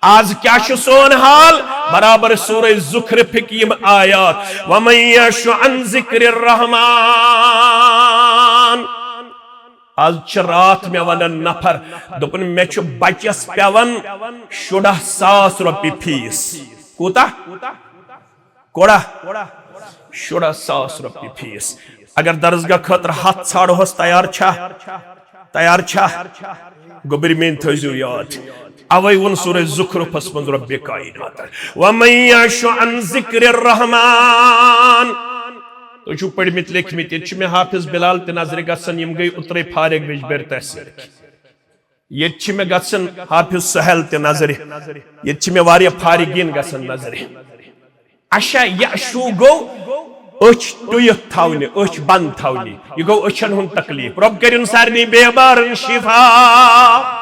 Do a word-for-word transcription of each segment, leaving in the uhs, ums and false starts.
آز کیا چھُ سون حال؟ برابر سورہ زخرفٕکۍ یِم آیات، ومن یعش عن ذکر الرحمن۔ آز چھِ راتھ مےٚ ونان نفر، دوٚپُن، مےٚ چھُ بچس پٮ۪وان شُراہ ساس رۄپیہِ فیس۔ کوٗتاہ؟ کوڑا؟ شُراہ ساس رۄپیہِ فیس۔ اگر درسگاہ خٲطرٕ ہتھ ژھانڈہوس، تیار چھا؟ تیار چھا؟ گوٚبرۍ میٲنۍ، تھٲیزیو یاد، اوے ووٚن سورہ زخرفس منٛز رب کائنات، ومن یعش عن ذکر الرحمن۔ تُہۍ چھِو پٔرمٕتۍ لیکھمٕتۍ، ییٚتہِ چھِ مےٚ حافظ بلال تہِ نظرِ گژھان، یِم گٔے اوترے فارغ ویجبیٲرۍ تحصیلٕکۍ۔ ییٚتہِ چھِ مےٚ گژھان حافظ سہیل تہِ نظرِ، ییٚتہِ چھِ مےٚ واریاہ فارغین گژھان نظرِ۔ اچھا، یعشو گوٚو أچھ ٹُیِتھ تھاونہِ، أچھ بنٛد تھاونہِ۔ یہِ گوٚو أچھن ہُنٛد تکلیف۔ رۄب کٔرِن سارنٕے بیمارن شفا۔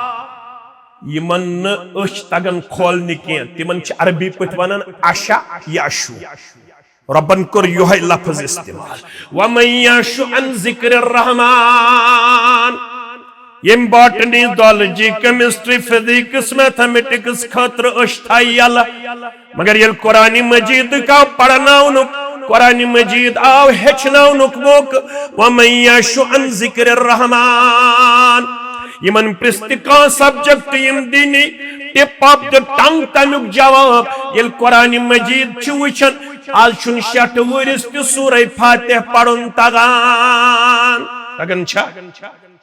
یِمن نہٕ أچھ تگان کھولنہِ کینٛہہ، تِمن چھِ عربی پٲٹھۍ ونان عشا یعشو۔ رۄبن کوٚر یِہوٚے لفظ استعمال، ومن یعش عن ذکر الرحمن۔ ییٚمۍ botany, zoology, chemistry, physics, mathematics خٲطرٕ أچھ تھایہِ یَلہٕ، مگر ییٚلہِ قرآن مجیدُک آو پرناونُک، قرآن مجید آو ہیٚچھناونُک موقعہٕ، ومن یعش عن ذکر الرحمن، یِمن پرٛژھ تہِ کانٛہہ سبجیکٹ، یِم دِنی ٹپ آف دی ٹنگ تمیُک جواب۔ ییٚلہِ قرآن مجید چھِ وٕچھان، آز چھُنہٕ شیٹھ وُہرِس تہِ سورہ فاتح پرُن تگان۔ تگان چھا؟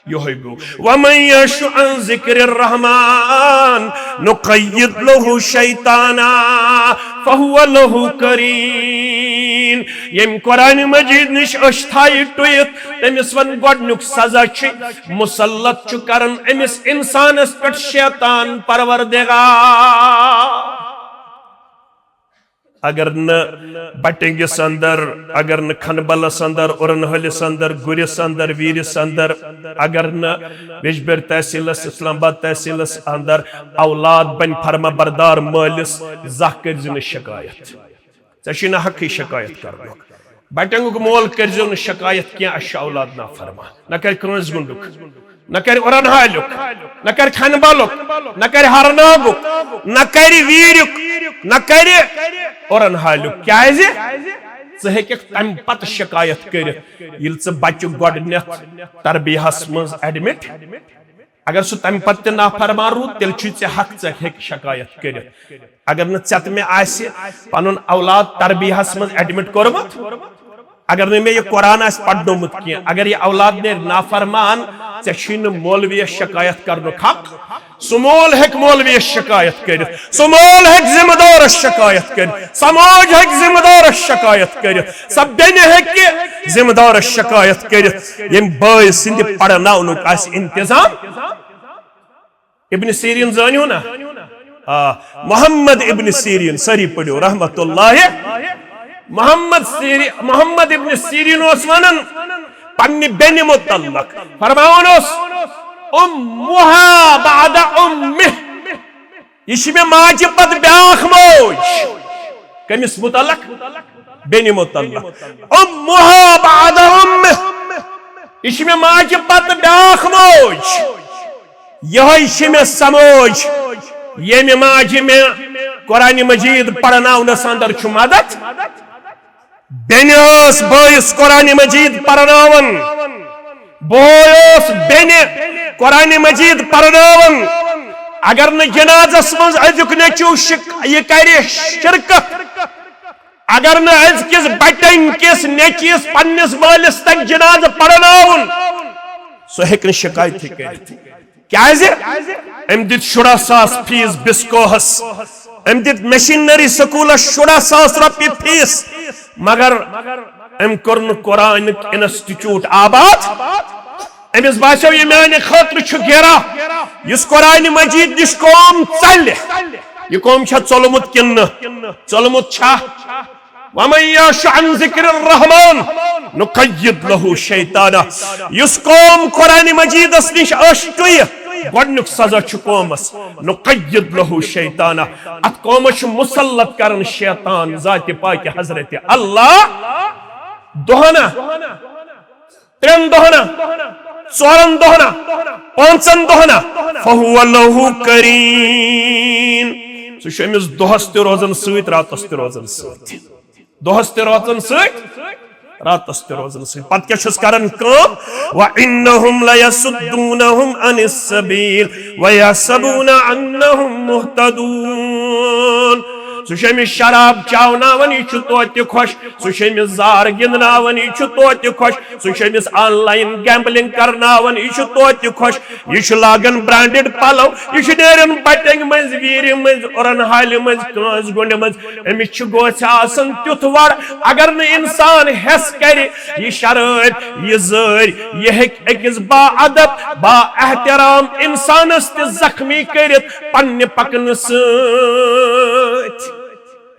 یِہوٚے گوٚو، ومن یعش عن ذکر الرحمن نقید لہ شیطانا فہو لہ قرین۔ ییٚمۍ قرآن مجید نِش أچھ تھایہِ ٹُیِتھ، تٔمِس وَن گۄڈٕنیُک سزا چھُ، مسلط چھُ کران أمِس اِنسانَس پٮ۪ٹھ شیطان پروردگار۔ اگر نہٕ بٹنگس اندر، اگر نہٕ کھنبلس اندر، اُرن ہلس اندر، گُرِس اندر، ویرس اندر، اگر نہٕ ویجبر تحصیلس، اسلام آباد تحصیلس اندر اولاد بنہِ فرما بردار مٲلِس، زانٛہہ کٔرۍ زِ نہٕ شکایت۔ ژےٚ چھُے نہٕ حقٕے شکایت کرنُک۔ بٹنگُک مول کٔرۍ زیو نہٕ شکایت کینٛہہ، اَسہِ چھُ اولاد نافرمان۔ نہ کرِ کرٛٲنٛسہِ گُنٛڈُک، نہ کرِ اُرن ہالیُک، نہ کرِ کھنبلُک، نہ کرِ ہرناگُک، نہ کرِ ویریُک، نہ کرِ اُرن ہالیُک۔ کیازِ؟ ژٕ ہیٚککھ تمہِ پتہٕ شکایت کٔرِتھ، ییٚلہِ ژٕ بچہِ گۄڈٕنیتھ تربیہس منٛز ایڈمٹ۔ اگر سُہ تمہِ پتہٕ تہِ نافرمان روٗد، تیٚلہِ چھُے ژےٚ حق، ژٕ ہیٚکھ شکایت کٔرِتھ۔ اگر نہٕ ژےٚ تہٕ مےٚ آسہِ پنُن اولاد تربیہس منٛز ایڈمٹ کوٚرمُت، اگر نہٕ مےٚ یہِ قرآن آسہِ پرنومُت کینٛہہ، اگر یہِ اولاد نیرِ نافرمان، ژےٚ چھُے نہٕ مولویس شکایت کرنُک حق۔ سُہ مول ہیٚکہِ مولویس شکایت کٔرِتھ، سُہ مول ہیٚکہِ ذمہٕ دارس شکایت کٔرِتھ، سماج ہیٚکہِ ذمہٕ دارس شکایت کٔرِتھ، سۄ بیٚنہِ ہیٚکہِ ذمہٕ دارس شکایت کٔرِتھ، ییٚمۍ بٲے سٕنٛدِ پرناونُک آسہِ انتظام۔ ابن سیرین زٲنِو نا؟ آ، محمد ابن سیرین، سٲری پٔرِو، رحمت اللہ۔ محمد سیری-، محمد ابن سیرین اوس ونان پننہِ بیٚنہِ متعلق، فرماوان اوس، "امها بعد امه"، یہِ چھِ مےٚ ماجہِ پتہٕ بیٛاکھ موج۔ کٔمِس متعلق؟ بیٚنہِ متعلق۔ "امها بعد امه"، یہِ چھِ مےٚ ماجہِ پتہٕ بیٛاکھ موج۔ یِہوٚے چھِ مےٚ سموج، ییٚمہِ ماجہِ مےٚ قرآن مجید پرناونس اندر چھُ مدد۔ بیٚنہِ ٲس بٲیِس قرآن مجید پرناوان، بوے اوس بیٚنہِ قرآن مجید پرناوان۔ اگر نہٕ جنازس منٛز أزیُک نیٚچو شک-، یہِ کرِ شرکت، اگر نہٕ أزکِس بٹنگ کِس نیٚچوِس پننِس مٲلِس تگہِ جنازٕ پرناوُن، سُہ ہیٚکہِ نہٕ شکایتٕے کٔرِتھ۔ کیازِ؟ أمۍ دِتۍ شُراہ ساس فیس بسکوہس، أمۍ دِتۍ مشینری سکولس شُراہ ساس رۄپیہِ فیس، مگر أمۍ کوٚر نہٕ قرآنُک انسٹیٹیوٹ آباد۔ أمِس باسیو، یہِ میانہِ خٲطرٕ چھُ گرا، یُس قرآن مجید نِش قوم ژلہِ۔ یہِ قوم چھا ژوٚلمُت کِنہٕ نہٕ؟ ژوٚلمُت چھا؟ ومن یعش عن ذکر الرحمن نقید لہ شیطانا۔ یُس قوم قرآن مجیدس نِش أچھ ٹُیہِ، گۄڈنیُک سزا چھُ قومس، نقید لہ شیطانا۔ اتھ قومس چھُ مسلط کران شیطان ذات پاک حضرت اللہ۔ دۄہنا، ترٛٮ۪ن دۄہنا، ژورن دۄہنا، پانٛژن دۄہنا، فہو لہ قرین۔ سُہ چھُ أمِس دۄہس تہِ روزان سۭتۍ، راتس تہِ روزان سۭتۍ۔ دۄہس تہِ روزان سۭتۍ، راتس تہِ روزان سۭتۍ۔ پتہٕ کیٛاہ چھُس کران کٲم؟ وَإِنَّهُمْ لَيَصُدُّونَهُمْ عَنِ السَّبِيلِ وَيَحْسَبُونَ أَنَّهُمْ مُهْتَدُونَ۔ سُہ چھُ أمِس شراب چاوناوان، یہِ چھُ توتہِ خۄش۔ سُہ چھُ أمِس زار گِنٛدناوان، یہِ چھُ توتہِ خۄش۔ سُہ چھُ أمِس آن لاین گیمبلنگ کرناوان، یہِ چھُ توتہِ خۄش۔ یہِ چھُ لاگان برانڈڈ پلو، یہِ چھُ نیران بٹنگ منٛز، ویٖرِ منٛز، اُرن ہالہِ منٛز، کٲنٛسہِ گُنڈِ منٛز۔ أمِس چھُ گوژھِ آسان تیُتھ وڑ، اگر نہٕ انسان ہٮ۪س کرِ، یہِ شرٲبۍ، یہِ زٲرۍ، یہِ ہیٚکہِ أکِس با ادب، با احترام انسانس تہِ زخمی کٔرِتھ پننہِ پکنہٕ سۭتۍ۔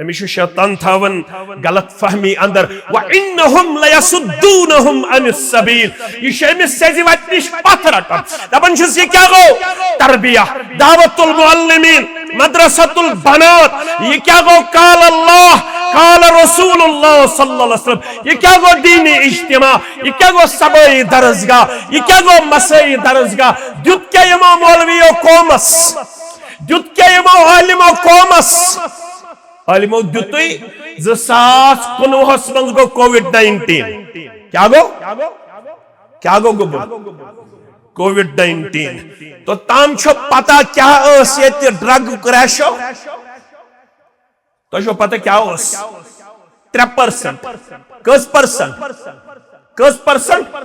أمِس چھُ شیطان تھاوان غلط فہمی اندر۔ وَإِنَّهُمْ لَيَصُدُّونَهُمْ عَنِ السَّبِيلِ۔ یہِ چھُ أمِس سیٚزِ وَتہِ نِش پتھ رٹان۔ دپان چھُس، یہِ کیٛاہ گوٚو؟ تربیہ، دعوت المعلمین، مدرسۃ البنات، یہِ کیٛاہ گوٚو؟ قال اللہ، قال رسول اللہ صلی اللہ علیہ وسلم۔ یہِ کیٛاہ گوٚو؟ دینی اجتماع۔ یہِ کیٛاہ گوٚو؟ صبٲیی درسگاہ۔ یہِ کیٛاہ گوٚو؟ مسٲیی درسگاہ۔ دیُت کیٛاہ یِمو مولویو قومس؟ دیُت کیٛاہ یِمو عالمو قومس؟ عالمو دیُتُے۔ زٕ ساس کُنوُہس منٛز گوٚو کووِڈ ناینٹیٖن۔ کیٛاہ گوٚو؟ کیٛاہ گوٚو گوٚبُر؟ Covid nineteen. توٚتام چھو پتہ کیٛاہ ٲس ییٚتہِ ڈرگ ریشو؟ تۄہہِ چھو پتہ کیٛاہ اوس؟ ترٛےٚ پٔرسنٹ۔ کٔژ پٔرسنٹ؟ کٔژ پٔرسنٹ؟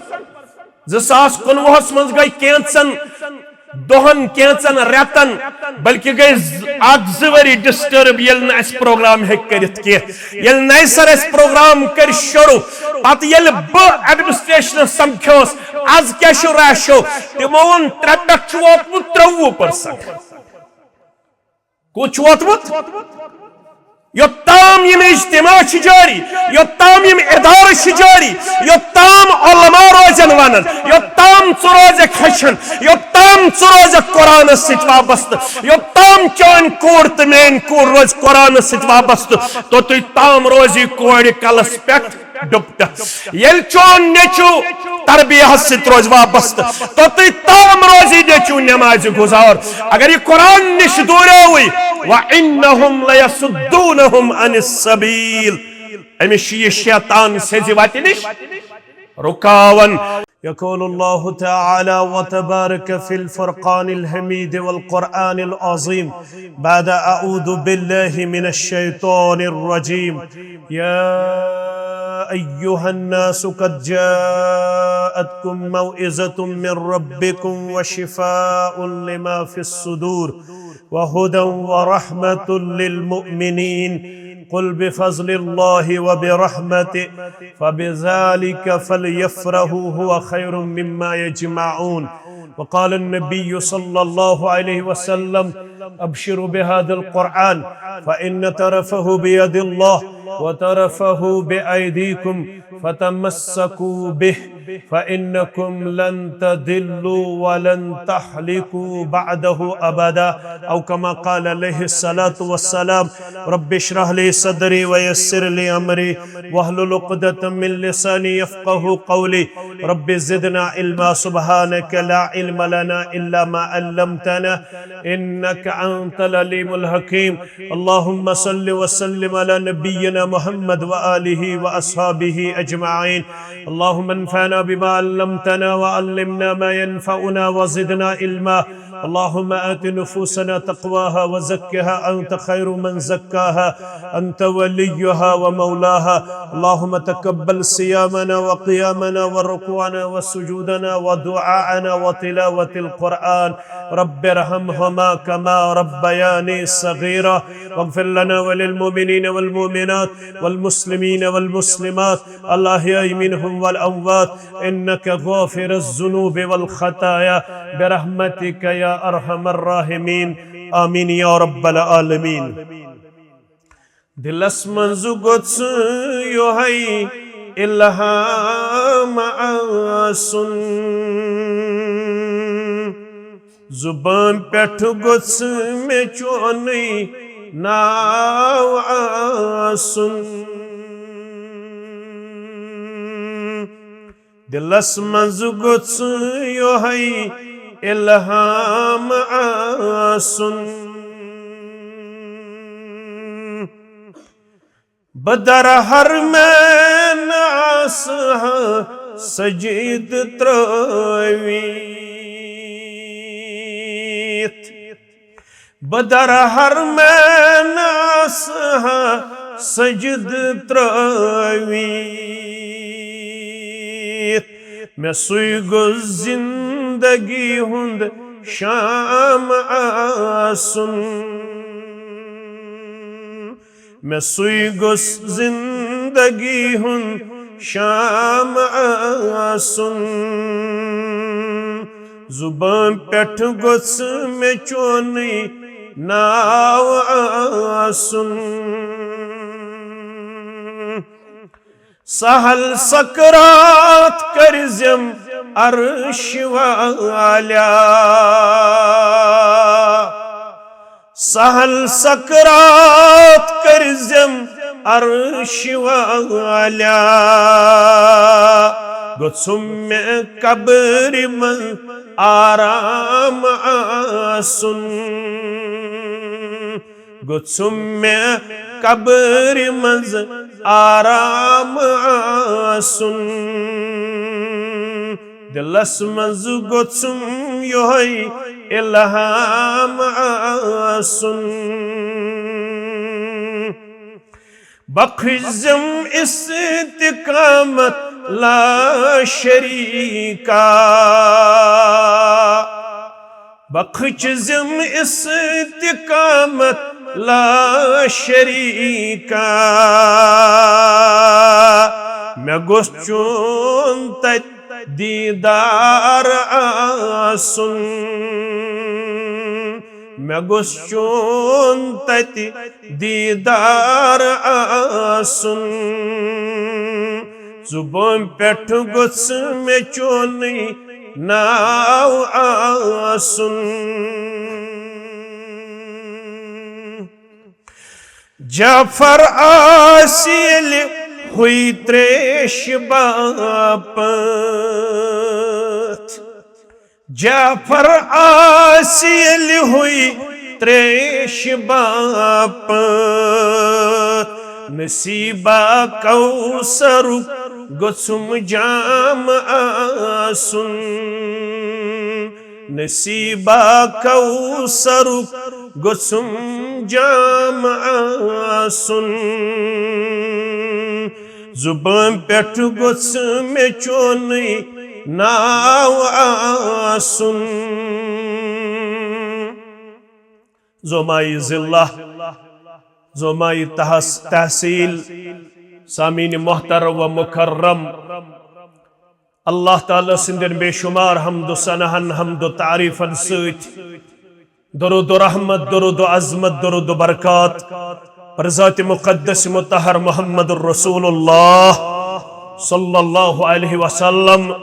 زٕ ساس کُنوُہس منٛز گٔے کینٛژن دۄہن، کینٛژن رٮ۪تن، بلکہِ گٔے ز-، اکھ زٕ ؤری ڈسٹرب، ییٚلہِ نہٕ اسہِ پروگرام ہیٚکہِ کٔرِتھ کینٛہہ۔ ییٚلہِ نَیہِ سرٕ اسہِ پروگرام کٔرۍ شروع، پتہٕ ییٚلہِ بہٕ ایڈمنسٹریشنس سمکھیوس، از کیٛاہ چھُ ریشو؟ تِمو ووٚن، ترٛےٚ پٮ۪ٹھ چھُ ووتمُت ترٛوٚوُہ پٔرسنٹ۔ کوٚت چھُ ووتمُت؟ یوٚتام یِم اجتماع چھِ جٲری، یوٚتام یِم ادارٕ چھِ جٲری، یوٚتام علماء روزن ونان، یوٚتام ژٕ روزکھ ہیٚچھان، یوٚتام ژٕ روزکھ قرآنس سۭتۍ وابستہٕ، یوٚتام چٲنۍ کوٗر تہٕ میٲنۍ کوٗر روزِ قرآنس سۭتۍ وابستہٕ، توٚتُے تام روزِ کورِ کلس پٮ۪ٹھ ڈُپٹہٕ۔ ییٚلہِ چون نیٚچو تربیہس سۭتۍ روزِ وابستہٕ، توٚتُے تام روزِ نیٚچو نمازِ گُزار۔ اگر یہِ قرآن نِش دوٗریوٕے، وَإِنَّهُمْ لَيَصُدُّونَهُمْ عَنِ السَّبِيلِ۔ أمِس چھُ یہِ شیطان سیٚزِ وتہِ نِش رُکاوان۔ يقول الله تعالى وتبارك في الفرقان الحميد والقرآن العظيم بعد أعوذ بالله من الشيطان الرجيم. يا أيها الناس قد جاءتكم موعظة من ربكم وشفاء لما في الصدور وهدى ورحمة للمؤمنين. قل بفضل الله وبرحمته فبذلك فليفرحوا هو خير مما يجمعون. وقال النبي صلى الله عليه وسلم: أبشروا بهذا القرآن فإن طرفه بيد الله وطرفه بأيديكم فتمسكوا به فإنكم لن تضلوا ولن تهلكوا بعده أبدا، أو كما قال عليه الصلاة والسلام. رب اشرح لي صدري ويسر لي أمري واحلل عقدة من لساني يفقهوا قولي. رب زدنا علما، سبحانك لا علم لنا إلا ما علمتنا إنك أنت العليم الحكيم. اللهم صل وسلم على نبينا محمد وآله وأصحابه أجمعين. اللهم انفعنا بما علمتنا وعلمنا ما ينفعنا وزدنا علما. اللهم آت نفوسنا تقواها وزكها أنت خير من زكاها أنت وليها ومولاها. اللهم تقبل صيامنا وقيامنا وركوعنا وسجودنا ودعاءنا وتلاوة القرآن. رب ارحمهما كما ربياني صغيرا. واغفر لنا وللمؤمنين والمؤمنات والمسلمين والمسلمات الأحياء منهم والأموات إنك غافر الذنوب والخطايا برحمتك يا أرحم الراحمين. آمين يا رب العالمين. دِلس منٛز گوٚژھ یِہوٚے الہام آسُن، زُبان پٮ۪ٹھ گوٚژھ مےٚ چونُے ناو آسُن۔ دِلس منٛز گوٚژھ یِہوٚے الہام آسُن۔ پدر حرمین آسہا سجد ترٲوِتھ۔ بدر حرمین آسہا سجد ترٲوِتھ۔ مےٚ سُے گوٚژھ زندگی ہُنٛد شام آسُن۔ مےٚ سُے گوٚژھ زندگی ہُنٛد شام آسُن۔ زُبان پٮ۪ٹھ گوٚژھ مےٚ چونُے ناو آسُن۔ سہل سکرات کٔرزٮ۪م عرش والیا۔ سہل سکرات کٔرزٮ۪م عرش والیا۔ گوٚژھُم مےٚ قبرِ منٛز آرام آسُن۔ گوٚژھُم مےٚ قبرِ منٛز آرام آسُن۔ دِلس منٛز گوٚژھُم یِہوٚے الہام آسُن۔ بخشزم استقامت لا شریکا۔ بخشزم استقامت لا شریکا۔ مےٚ گوٚژھ چون تتہِ دیٖدار آسُن۔ مےٚ گوٚژھ چون تتہِ دیٖدار آسُن۔ زُبان پٮ۪ٹھ گوٚژھ مےٚ چونُے ناو آسُن۔ جعفر آسہِ ییٚلہِ ہوٚے تریش باپتھ۔ جعفر آسہِ ییٚلہِ ہوٚے تریش باپتھ۔ نصیبہ کوثرُک گوٚژھُم جام آسُن۔ نصیبہ کوثرُک گوٚژھُم جام آسُن۔ زُبان پٮ۪ٹھ گوٚژھ مےٚ چونُے ناو آسُن۔ زومائی ضلع، زومائی تحس-، تحصیل، سامعین محترم و مکرم، اللہ تعالیٰ سٕنٛدٮ۪ن بے شمار حمد و ثناہن، حمد و تعریفن سۭتۍ، درود و رحمت، درود و عظمت، درود و برکات پر ذات مقدس مطہر محمد الرسول اللہ صلی اللہ علیہ وسلم۔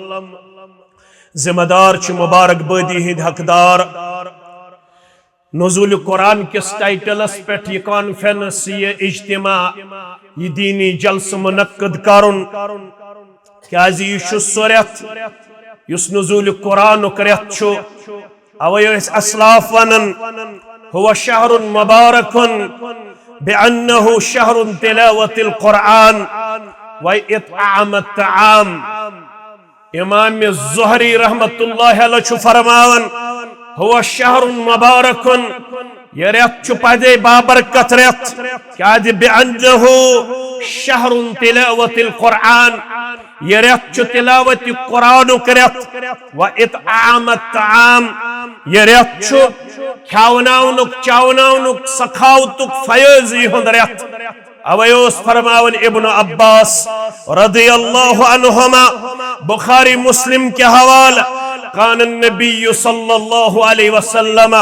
ذمہ دار چھِ مبارک بٲدی ہٕنٛدۍ حقدار۔ نزول قرآن کِس ٹائٹلس پٮ۪ٹھ یہِ کانفرنس، یہِ اجتماع، یہِ دینی جلسہٕ منعقد کرُن، کیازِ یہِ چھُ سُہ رٮ۪تھ یُس نزول قرآنُک رٮ۪تھ چھُ۔ اوے ٲسۍ اسلاف ونان، "هو شهر مبارك بأنه شهر تلاوة القرآن وإطعام الطعام۔" امام زہری رحمت اللہ علیہ چھُ فرماوان، "هو شهر مبارك"، یہِ رٮ۪تھ چھُ پدے بابرکت رٮ۪تھ، کیازِ "بأنه شهر تلاوة القرآن"، یہِ رٮ۪تھ چھُ تلاوت قرآنُک رٮ۪تھ، "وإطعام الطعام"، یہِ رٮ۪تھ چھُ کھیاوناونُک، چاوناونُک، سخاوتُک، فیض یِہُنٛد رٮ۪تھ۔ اوے اوس فرماوان ابن عباس رضی اللہ عنہما، بخاری مسلم کہِ حوالہٕ، "كان النبي صلى الله عليه وسلم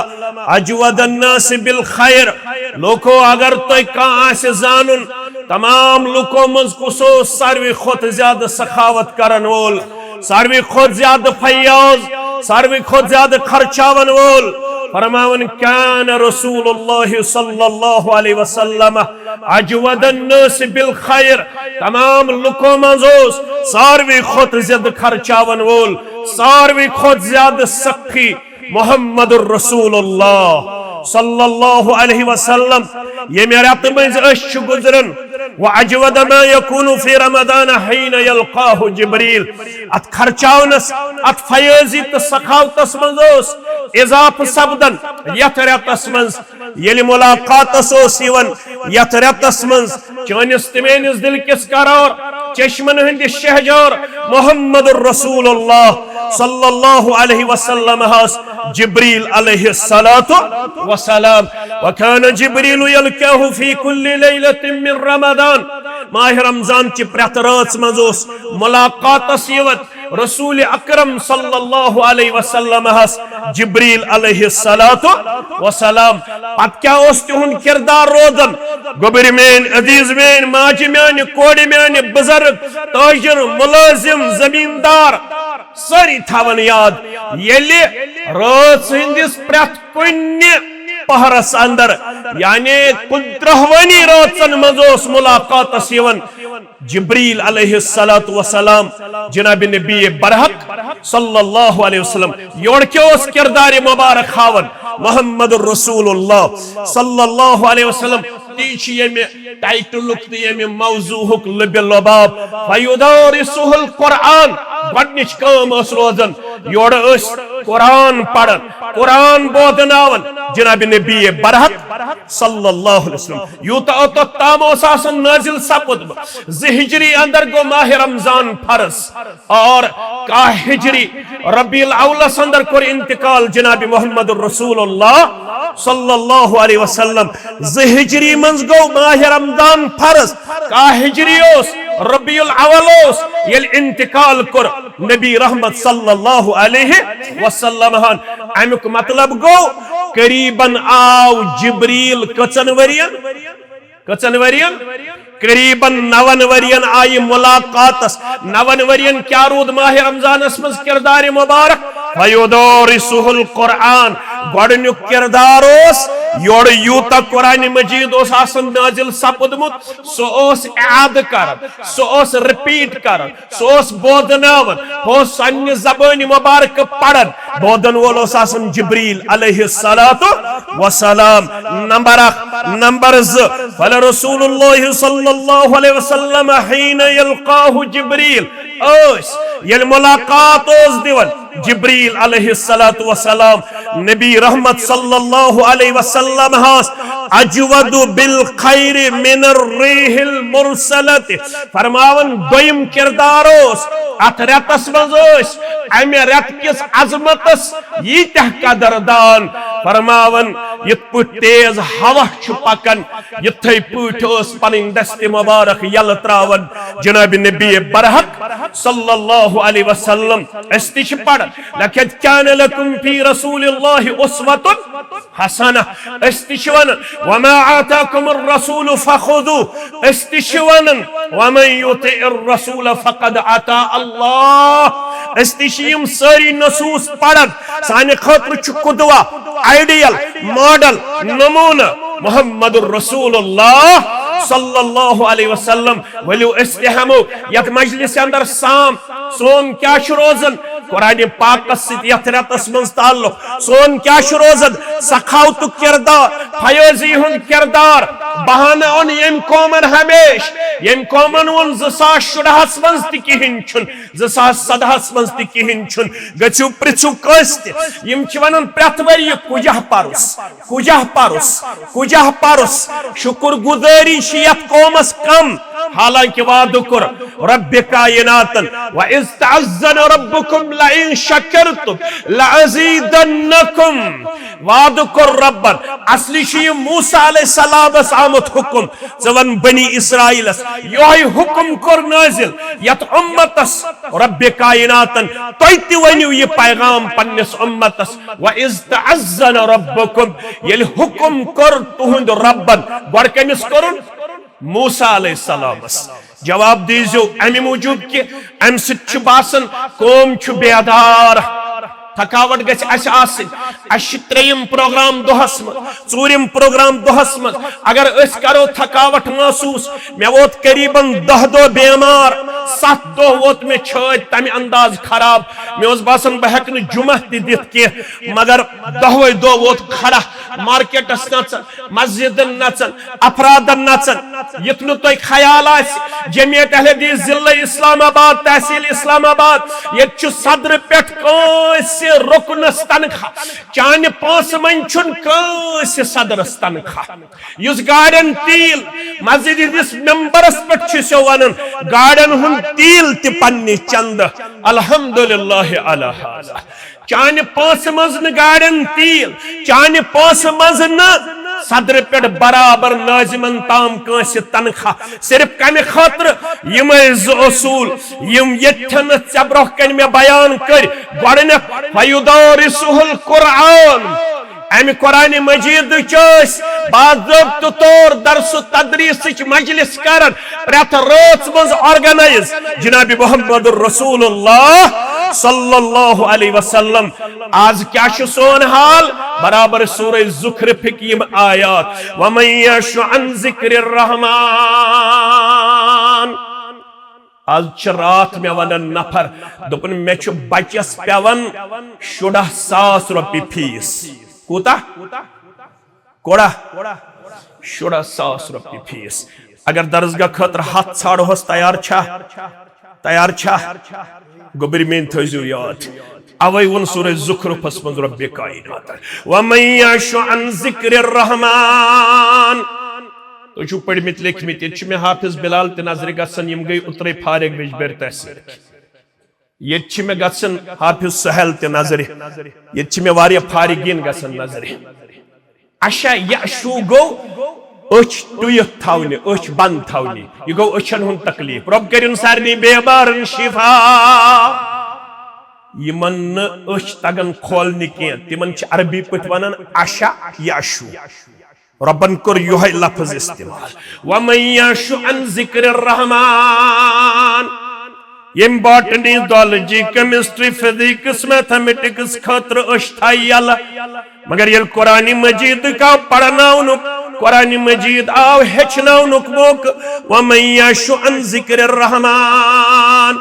أجود الناس بالخير"، لوکو، اگر تۄہہِ کانٛہہ آسہِ زانُن، تمام لوکو منٛز کُس اوس ساروی کھۄتہٕ زیادٕ سخاوت کرن وول، ساروی کھۄتہٕ زیادٕ فیاض، ساروی کھۄتہٕ زیادٕ خرچاون وول؟ فرماوان، "كان رسول الله صلى الله عليه وسلم أجود الناس بالخير"، تمام لوکو منٛز اوس ساروی کھۄتہٕ زیادٕ خرچاون وول، ساروی کھۄتہٕ زیادٕ سخی محمد رسول اللہ صلی اللہ علیہ وسلم۔ ییٚمہِ رٮ۪تہٕ مٔنٛزۍ أسۍ چھِ گُزران، وأجود ما يكون في رمضان حين يلقاه جبريل۔ اتھ خرچاونس، اتھ فیاضی تہٕ سخاوتس منٛز اوس اضافہٕ سپدان یتھ رٮ۪تس منٛز، ییٚلہِ ملاقاتس اوس یِوان یتھ رٮ۪تس منٛز چٲنِس تہٕ میٲنِس دِل کِس قرار، چشمن ہٕنٛدِ شہجار محمد رسول اللہ صلی اللہ علیہ وسلم ہس جبریل علیہ الصلوۃ والسلام۔ وكان جبريل يلقاه في كل ليلة من رمضان۔ ماہ رمضان چہِ پرٛٮ۪تھ رٲژ منٛز اوس ملاقاتس یِوان رسول اکرم صلی اللہ علیہ وسلم ہس جبریل علیہ الصلوۃ والسلام۔ پتہٕ کیٛاہ اوس تِہُنٛد کردار روزان؟ گوٚبرۍ میٲنۍ، عزیز میٲنۍ، ماجہِ میانہِ، کورِ میانہِ، بزرگ، تاجر، ملٲزم، زمیٖندار، سٲری تھاوان یاد، ییٚلہِ رٲژ ہٕنٛدِس پرٛٮ۪تھ کُنہِ پہرس اندر، یعنی کُنترٕہوٕنی رٲژن منٛز اوس ملاقاتس یِوان جبریل علیہ الصلوۃ والسلام، جناب نبی برحق صلی اللہ علیہ وسلم۔ یورٕ کیٛاہ اوس کردار مبارک ہاوان محمد رسول اللہ صلی اللہ علیہ وسلم؟ تی چھُ ییٚمہِ ٹائٹلُک تہٕ ییٚمہِ موضوعُک لبِ لباب، فیدارسہ القرآن۔ گۄڈنِچ کٲم ٲس روزان، یورٕ ٲسۍ قرآن پران، قرآن بوزناوان جناب نبی برحق صلی اللہ علیہ وسلم۔ یوٗتاہ اوٚتتھ تام اوس آسان نازل سپُدمُت، زٕ ہجری اندر گوٚو ماہ رمضان فرض، اور کاہ ہجری ربیع الاولس اندر کوٚر انتقال جناب محمد رسول اللہ صلی اللہ علیہ وسلم۔ زٕ ہجری منٛز گوٚو ماہ رمضان فرض، کاہ ہجری اوس، ربیع الاول اوس، ییٚلہِ انتقال کوٚر نبی رحمت صلی اللہ علیہ وسلم ہن۔ امیُک مطلب گوٚو، قریباً آو جبریل کٔژن ؤرین؟ کٔژن ؤرین؟ قریباً نون ؤرین آیہِ ملاقاتس۔ نون ؤرین کیٛاہ روٗد ماہ رمضانس منٛز کردار مبارک؟ فیدارسہ القرآن۔ گۄڈنیُک کردار اوس، یورٕ یوٗتاہ قرآن مجید اوس آسان نازل سپُدمُت، سُہ اوس اعادٕ کران، سُہ اوس رپیٹ کران، سُہ اوس بوزناوان، ہُہ اوس سانہِ زبٲنۍ مبارکہٕ پران۔ بوزن وول اوس آسان جبریل علیہ الصلوۃ والسلام۔ نمبر اکھ۔ نمبر زٕ، فلرسول اللہ صلی اللہ علیہ وسلم حین یلقاہ جبریل، ٲسۍ ییٚلہِ ملاقات اوس دِوان جبریل علیہ الصلوۃ والسلام نبی رحمت صلی اللہ علیہ وسلم ہس، اجود بالخیر من الریح المرسلۃ۔ فرماوان دوٚیِم کردار اوس، اتھ رٮ۪تس منٛز ٲسۍ امہِ رٮ۪تہٕ کِس عظمتس ییٖتیٛاہ قدردان۔ فرماوان یِتھ پٲٹھۍ تیز ہوا چھُ پکان، یِتھے پٲٹھۍ ٲس پنٕنۍ دستِ مبارک یلہٕ تراوان جناب نبی برحق صلی اللہ علیہ وسلم۔ أسۍ تہِ چھِ پران، لقد کان لکم فی رسول اللہ اسوۃ حسنہ۔ أسۍ تہِ چھِ ونان، وما آتاکم الرسول فخذوہ۔ أسۍ تہِ چھِ ونان، ومن یطع الرسول فقد اطاع اللہ۔ أسۍ تہِ چھِ یِم سٲری نصوص پران۔ سانہِ خٲطرٕ چھُ قدوہ، آئیڈیل، ماڈل، نمونہٕ محمد رسول اللہ صلی اللہ علیہ وسلم۔ ؤلِو أسۍ تہِ ہٮ۪مو یتھ مجلسہِ اندر سام۔ سون کیٛاہ چھُ روزان قرآن پاکس سۭتۍ یتھ رٮ۪تس منٛز تعلق؟ سون کیٛاہ چھُ روزان سخاوتُک کردار، فیاضی ہُنٛد کردار؟ بہانہٕ اوٚن ییٚمۍ قومن ہمیشہٕ، ییٚمۍ قومن ووٚن زٕ ساس شُرہس منٛز تہِ کِہیٖنۍ چھُنہٕ، زٕ ساس سدہس منٛز تہِ کِہیٖنۍ چھُنہٕ۔ گٔژھِو پرٛژھِو کٲنٛسہِ تہِ، یِم چھِ ونان پرٛٮ۪تھ ؤرۍ یہِ کُجاہ پرُس، کُجاہ پرُس، کُجاہ پرُس۔ شُکر گُزٲری چھِ یتھ قومس کم، حالانکہ وعدٕ کوٚر رب کائناتن، وَإِذْ تَعَذَّنَ رَبُّكُمْ لَئِن شَكَرْتُمْ لَأَزِيدَنَّكُمْ۔ وعدٕ کوٚر ربن۔ اصلی چھُ یہِ موسیٰ علیہ السلامس آمُت حکم، ژٕ ون بنی اسرائیلس، یۄہے حکم کوٚر نٲزِل یتھ امتس رب کائناتن، تُہۍ تہِ ؤنِو یہِ پیغام پننِس امتس، وَإِذْ تَعَذَّنَ رَبُّكُمْ، ییٚلہِ حکم کوٚر تُہُنٛد ربن۔ گۄڈٕ کٔمِس کوٚرُن؟ موسیٰ علیہ السلامس۔ جواب دیزیو امہِ موٗجوٗب کہ امہِ سۭتۍ چھُ باسان قوم چھُ بیدار، تھکاوٹ گژھِ اسہِ آسٕنۍ۔ اسہِ چھِ ترٛیٚیِم پروگرام دۄہس منٛز، ژوٗرِم پروگرام دۄہس منٛز۔ اگر أسۍ کرو تھکاوٹ محسوٗس، مےٚ ووت قریباً دَہ دۄہ بیمار، ستھ دۄہ ووت مےٚ چھٲتۍ تمہِ انداز خراب، مےٚ اوس باسان بہٕ ہٮ۪کہٕ نہٕ جمعہ تہِ دِتھ کینٛہہ، مگر دۄہوے دۄہ ووت کھڑا، مارکیٹس نژان، مسجدن نژان، افرادن نژان۔ یُتھ نہٕ تۄہہِ خیال آسہِ، جمعیت اہل حدیث ضلع اسلام آباد، تحصیل اسلام آباد، ییٚتہِ چھُ صدرٕ پٮ۪ٹھ کٲنٛسہِ رُکنس تنخواہ، چانہِ پونٛسہٕ منٛز چھُنہٕ کٲنٛسہِ صدرس تنخواہ۔ یُس گاڑٮ۪ن تیل مسجد ہٕنٛدِس ممبرس پٮ۪ٹھ چھُ سو ونان، گاڑٮ۪ن ہُنٛد تیل تہِ پننہِ چندٕ۔ الحمدللہ علی ہذا۔ چانہِ پونٛسہٕ منٛز نہٕ گاڑٮ۪ن تیل، چانہِ پونٛسہٕ منٛز نہٕ صدرٕ پٮ۪ٹھ برابر لٲزمن تام کٲنٛسہِ تنخواہ، صرف کمہِ خٲطرٕ؟ یِمے زٕ اصوٗل، یِم ییٚتھٮ۪ن ژےٚ برٛونٛہہ کنہِ مےٚ بیان کٔرۍ۔ گۄڈٕنیتھ، فیدارسہ القرآن، امہِ قرآن مجیدٕچ ٲسۍ باضٲبطہٕ طور درس و تدریسٕچ مجلس کران، پرٛٮ۪تھ رٲژ منٛز آرگنائز۔ جناب محمد رسول اللہ صلی اللہ علیہ وسلم، آز کیا چھُ سون حال؟ برابر سورہ زخرفٕکۍ یِم آیات، ومن یعش عن ذکر الرحمن۔ آز چھِ راتھ مےٚ ونان نفر، دوٚپُن، مےٚ چھُ بچس پٮ۪وان شُراہ ساس رۄپیہِ فیس۔ کوٗتاہ؟ کوڑا؟ شُراہ ساس رۄپیہِ فیس۔ اگر درسگاہ خٲطرٕ ہتھ ژھانڈہوس، تیار چھا؟ تیار چھا؟ گوٚبرۍ میٲنۍ تھٲیزیو یاد۔ اوے ووٚن سورہ زخرفس منٛز رب کائنات، ومن یعش عن ذکر الرحمن۔ تُہۍ چھِو پٔرمٕتۍ لیکھمٕتۍ، ییٚتہِ چھِ مےٚ حافظ بلال تہِ نظرِ گژھان، یِم گٔے اوترے فارغ ویجبیٲرۍ تحصیلٕکۍ۔ ییٚتہِ چھِ مےٚ گژھان حافظ سہیل تہِ نظرِ، ییٚتہِ چھِ مےٚ واریاہ فارغین گژھان نظرِ۔ اچھا، یعشو گوٚو أچھ ٹُیِتھ تھاونہِ، أچھ بنٛد تھاونہِ۔ یہِ گوٚو أچھن ہُنٛد تکلیف۔ رۄب کٔرِن سارنٕے بیمارن شفا۔ یِمن نہٕ أچھ تگان کھولنہِ کینٛہہ، تِمن چھِ عربی پٲٹھۍ ونان عشا یعشو۔ رۄبن کوٚر یِہوٚے لفظ استعمال، ومن یعش عن ذکر الرحمن۔ ییٚمۍ botany, zoology, chemistry, physics, mathematics خٲطرٕ أچھ تھایہِ یَلہٕ، مگر ییٚلہِ قرآن مجیدُک آو پرناونُک، قرآن مجید آو ہیٚچھناونُک موقعہٕ، ومن یعش عن ذکر الرحمن،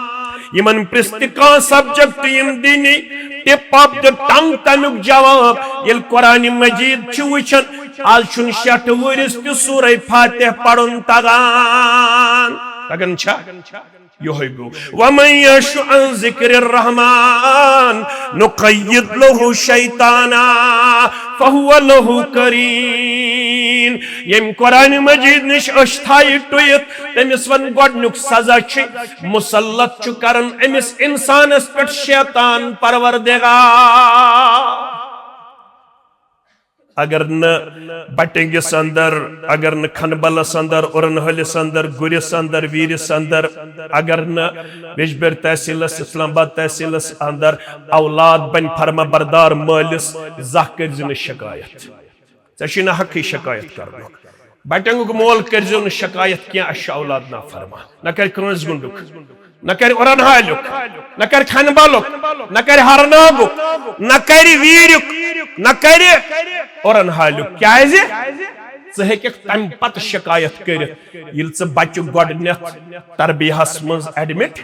یِمن پرٛژھ تہِ کانٛہہ سبجیکٹ، یِم دِنی ٹپ آف دی ٹنگ تمیُک جواب۔ ییٚلہِ قرآن مجید چھُ وٕچھان، آز چھُنہٕ شیٹھ وُہرِس تہِ سورہ فاتح پرُن تگان۔ تگان چھا؟ یِہوٚے گوٚو، ومن یعش عن ذکر الرحمن نقید لہ شیطانا فہو لہ قرین۔ ییٚمۍ قرآن مجید نِش أچھ تھایہِ ٹُیِتھ، تٔمِس وَن گۄڈٕنیُک سزا چھُ مُسلط چھُ کران أمِس اِنسانَس پٮ۪ٹھ شیطان پروردگار۔ اگر نہٕ بٹنگس اندر، اگر نہٕ کھنبلس اندر، اورنہٲلِس اندر، گُرِس اندر، ویرِس اندر، اگر نہٕ ویجبر تحصیلس، اسلام آباد تحصیلس اندر اولاد بنہِ فرما بردار مٲلِس، زانٛہہ کٔرۍ زِ نہٕ شکایت۔ ژےٚ چھُے نہٕ حقٕے شکایت کرنُک۔ بٹنگُک مول کٔرۍ زیو نہٕ شکایت کینٛہہ، اَسہِ چھُ اولاد نافرمان۔ نہ کرِ کٲنٛسہِ گُنڈُک، نہ کرِ اورن حالیُک، نہ کرِ کھنبلُک، نہ کرِ ہرناگُک، نہ کرِ ویریُک، نہ کرِ اورن حالیُک۔ کیازِ؟ ژٕ ہیٚککھ تمہِ پتہٕ شکایت کٔرِتھ، ییٚلہِ ژٕ بچہِ گۄڈٕنیتھ تربیہس منٛز ایڈمٹ۔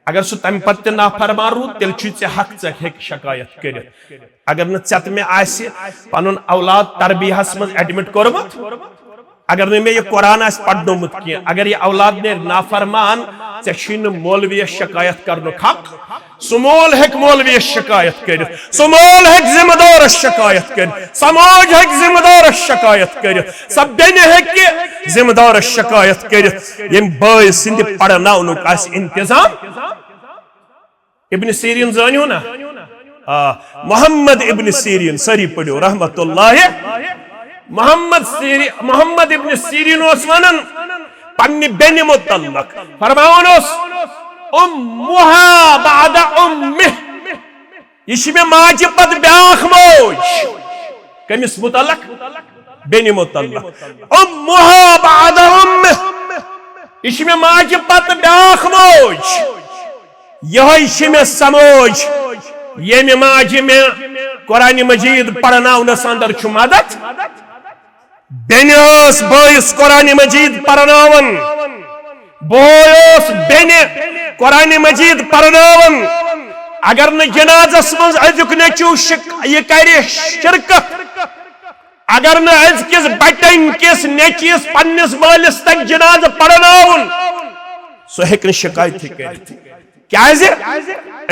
اگر سُہ تمہِ پتہٕ تہِ نافرمان روٗد، تیٚلہِ چھُے ژےٚ حق، ژٕ ہیٚککھ شکایت کٔرِتھ۔ اگر نہٕ ژےٚ تہٕ مےٚ آسہِ پنُن اولاد تربیہس منٛز ایڈمٹ کوٚرمُت، اگر نہٕ مےٚ یہِ قرآن آسہِ پرنومُت کینٛہہ، اگر یہِ اولاد نیرِ نافرمان، ژےٚ چھُے نہٕ مولویس شکایت کرنُک حق۔ سُہ مول ہیٚکہِ مولویس شکایت کٔرِتھ، سُہ مول ہیٚکہِ ذمہٕ دارس شکایت کٔرِتھ، سماج ہیٚکہِ ذمہٕ دارس شکایت کٔرِتھ، سۄ بیٚنہِ ہیٚکہِ ذمہٕ دارس شکایت کٔرِتھ، ییٚمۍ بٲے سٕنٛدِ پرناونُک آسہِ انتظام۔ ابن سیرین زٲنِو نا؟ آ، محمد ابن سیرین، سٲری پٔرِو رحمت اللہ۔ محمد سیری-، محمد ابن سیرین اوس ونان پننہِ بیٚنہِ متعلق، فرماوان اوس، "امها بعد امه"، یہِ چھِ مےٚ ماجہِ پتہٕ بیٛاکھ موج۔ کٔمِس متعلق؟ بیٚنہِ متعلق۔ "امها بعد امه"، یہِ چھِ مےٚ ماجہِ پتہٕ بیٛاکھ موج۔ یِہوٚے چھِ مےٚ سموج، ییٚمہِ ماجہِ مےٚ قرآن مجید پرناونس اندر چھُ مدد۔ بیٚنہِ ٲس بٲیِس قرآن مجید پرناوان، بوے اوس بیٚنہِ قرآن مجید پرناوان۔ اگر نہٕ جنازس منٛز أزیُک نیٚچو شک-، یہِ کرِ شرکت، اگر نہٕ أزکِس بٹن کِس نیٚچوِس پننِس مٲلِس تگہِ جنازٕ پرناوُن، سُہ ہیٚکہِ نہٕ شکایتٕے کٔرِتھ۔ کیازِ؟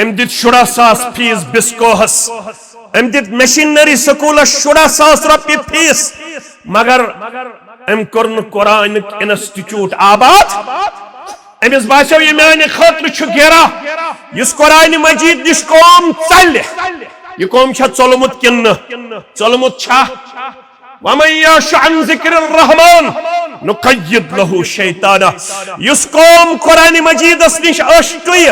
أمۍ دِتۍ شُراہ ساس فیس بسکوہس، أمۍ دِتۍ مشینری سکولس شُراہ ساس رۄپیہِ فیس، مگر أمۍ کوٚر نہٕ قرآنُک انسٹیٹیوٹ آباد۔ أمِس باسیو، یہِ میانہِ خٲطرٕ چھُ گیرا، یُس قرآن مجید نِش قوم ژلہِ۔ یہِ قوم چھا ژوٚلمُت کِنہٕ نہٕ؟ ژوٚلمُت چھا؟ ومن یعش عن ذکر الرحمن نقید لہ شیطانہ۔ یُس قوم قرآن مجیدس نِش ٲسۍ ٹُیہِ،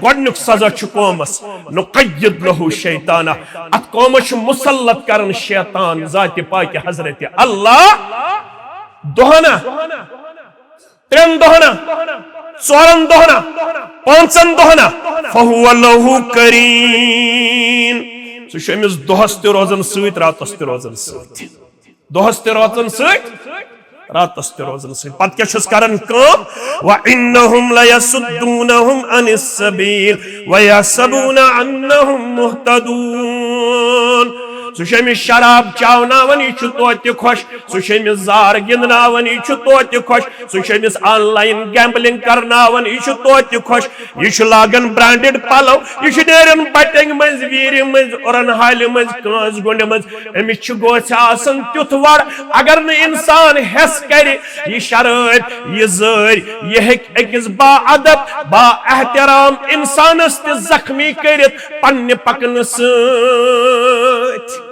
گۄڈنیُک سزا چھُ قومس، نقید لہ شیطانہ۔ اتھ قومس چھُ مسلط کران شیطان ذات پاک حضرت اللہ۔ دۄہنا، ترٛٮ۪ن دۄہنا، ژورن دۄہنا، پانٛژن دۄہنا، فہو لہ قرین۔ سُہ چھُ أمِس دۄہس تہِ روزان سۭتۍ، راتس تہِ روزان سۭتۍ۔ دۄہس تہِ روزان سۭتۍ، راتس تہِ روزان سۭتۍ۔ پتہٕ کیٛاہ چھُس کران کٲم؟ وَإِنَّهُمْ لَيَصُدُّونَهُمْ عَنِ السَّبِيلِ وَيَحْسَبُونَ أَنَّهُمْ مُهْتَدُونَ۔ سُہ چھُ أمِس شراب چاوناوان، یہِ چھُ توتہِ خۄش۔ سُہ چھُ أمِس زار گِنٛدناوان، یہِ چھُ توتہِ خۄش۔ سُہ چھُ أمِس آن لائن گیمبلنگ کرناوان، یہِ چھُ توتہِ خۄش۔ یہِ چھُ لاگان برانڈڈ پلو، یہِ چھُ نیران بٹنگ منٛز، ویرِ منٛز، اُرن ہالہِ منٛز، کٲنٛسہِ گُنڈِ منٛز۔ أمِس چھُ گوژھِ آسان تیُتھ وڑ، اگر نہٕ انسان ہٮ۪س کرِ، یہِ شرٲبۍ، یہِ زٲرۍ، یہِ ہیٚکہِ أکِس با ادب، با احترام انسانس تہِ زخمی کٔرِتھ پننہِ پکنہٕ سۭتۍ۔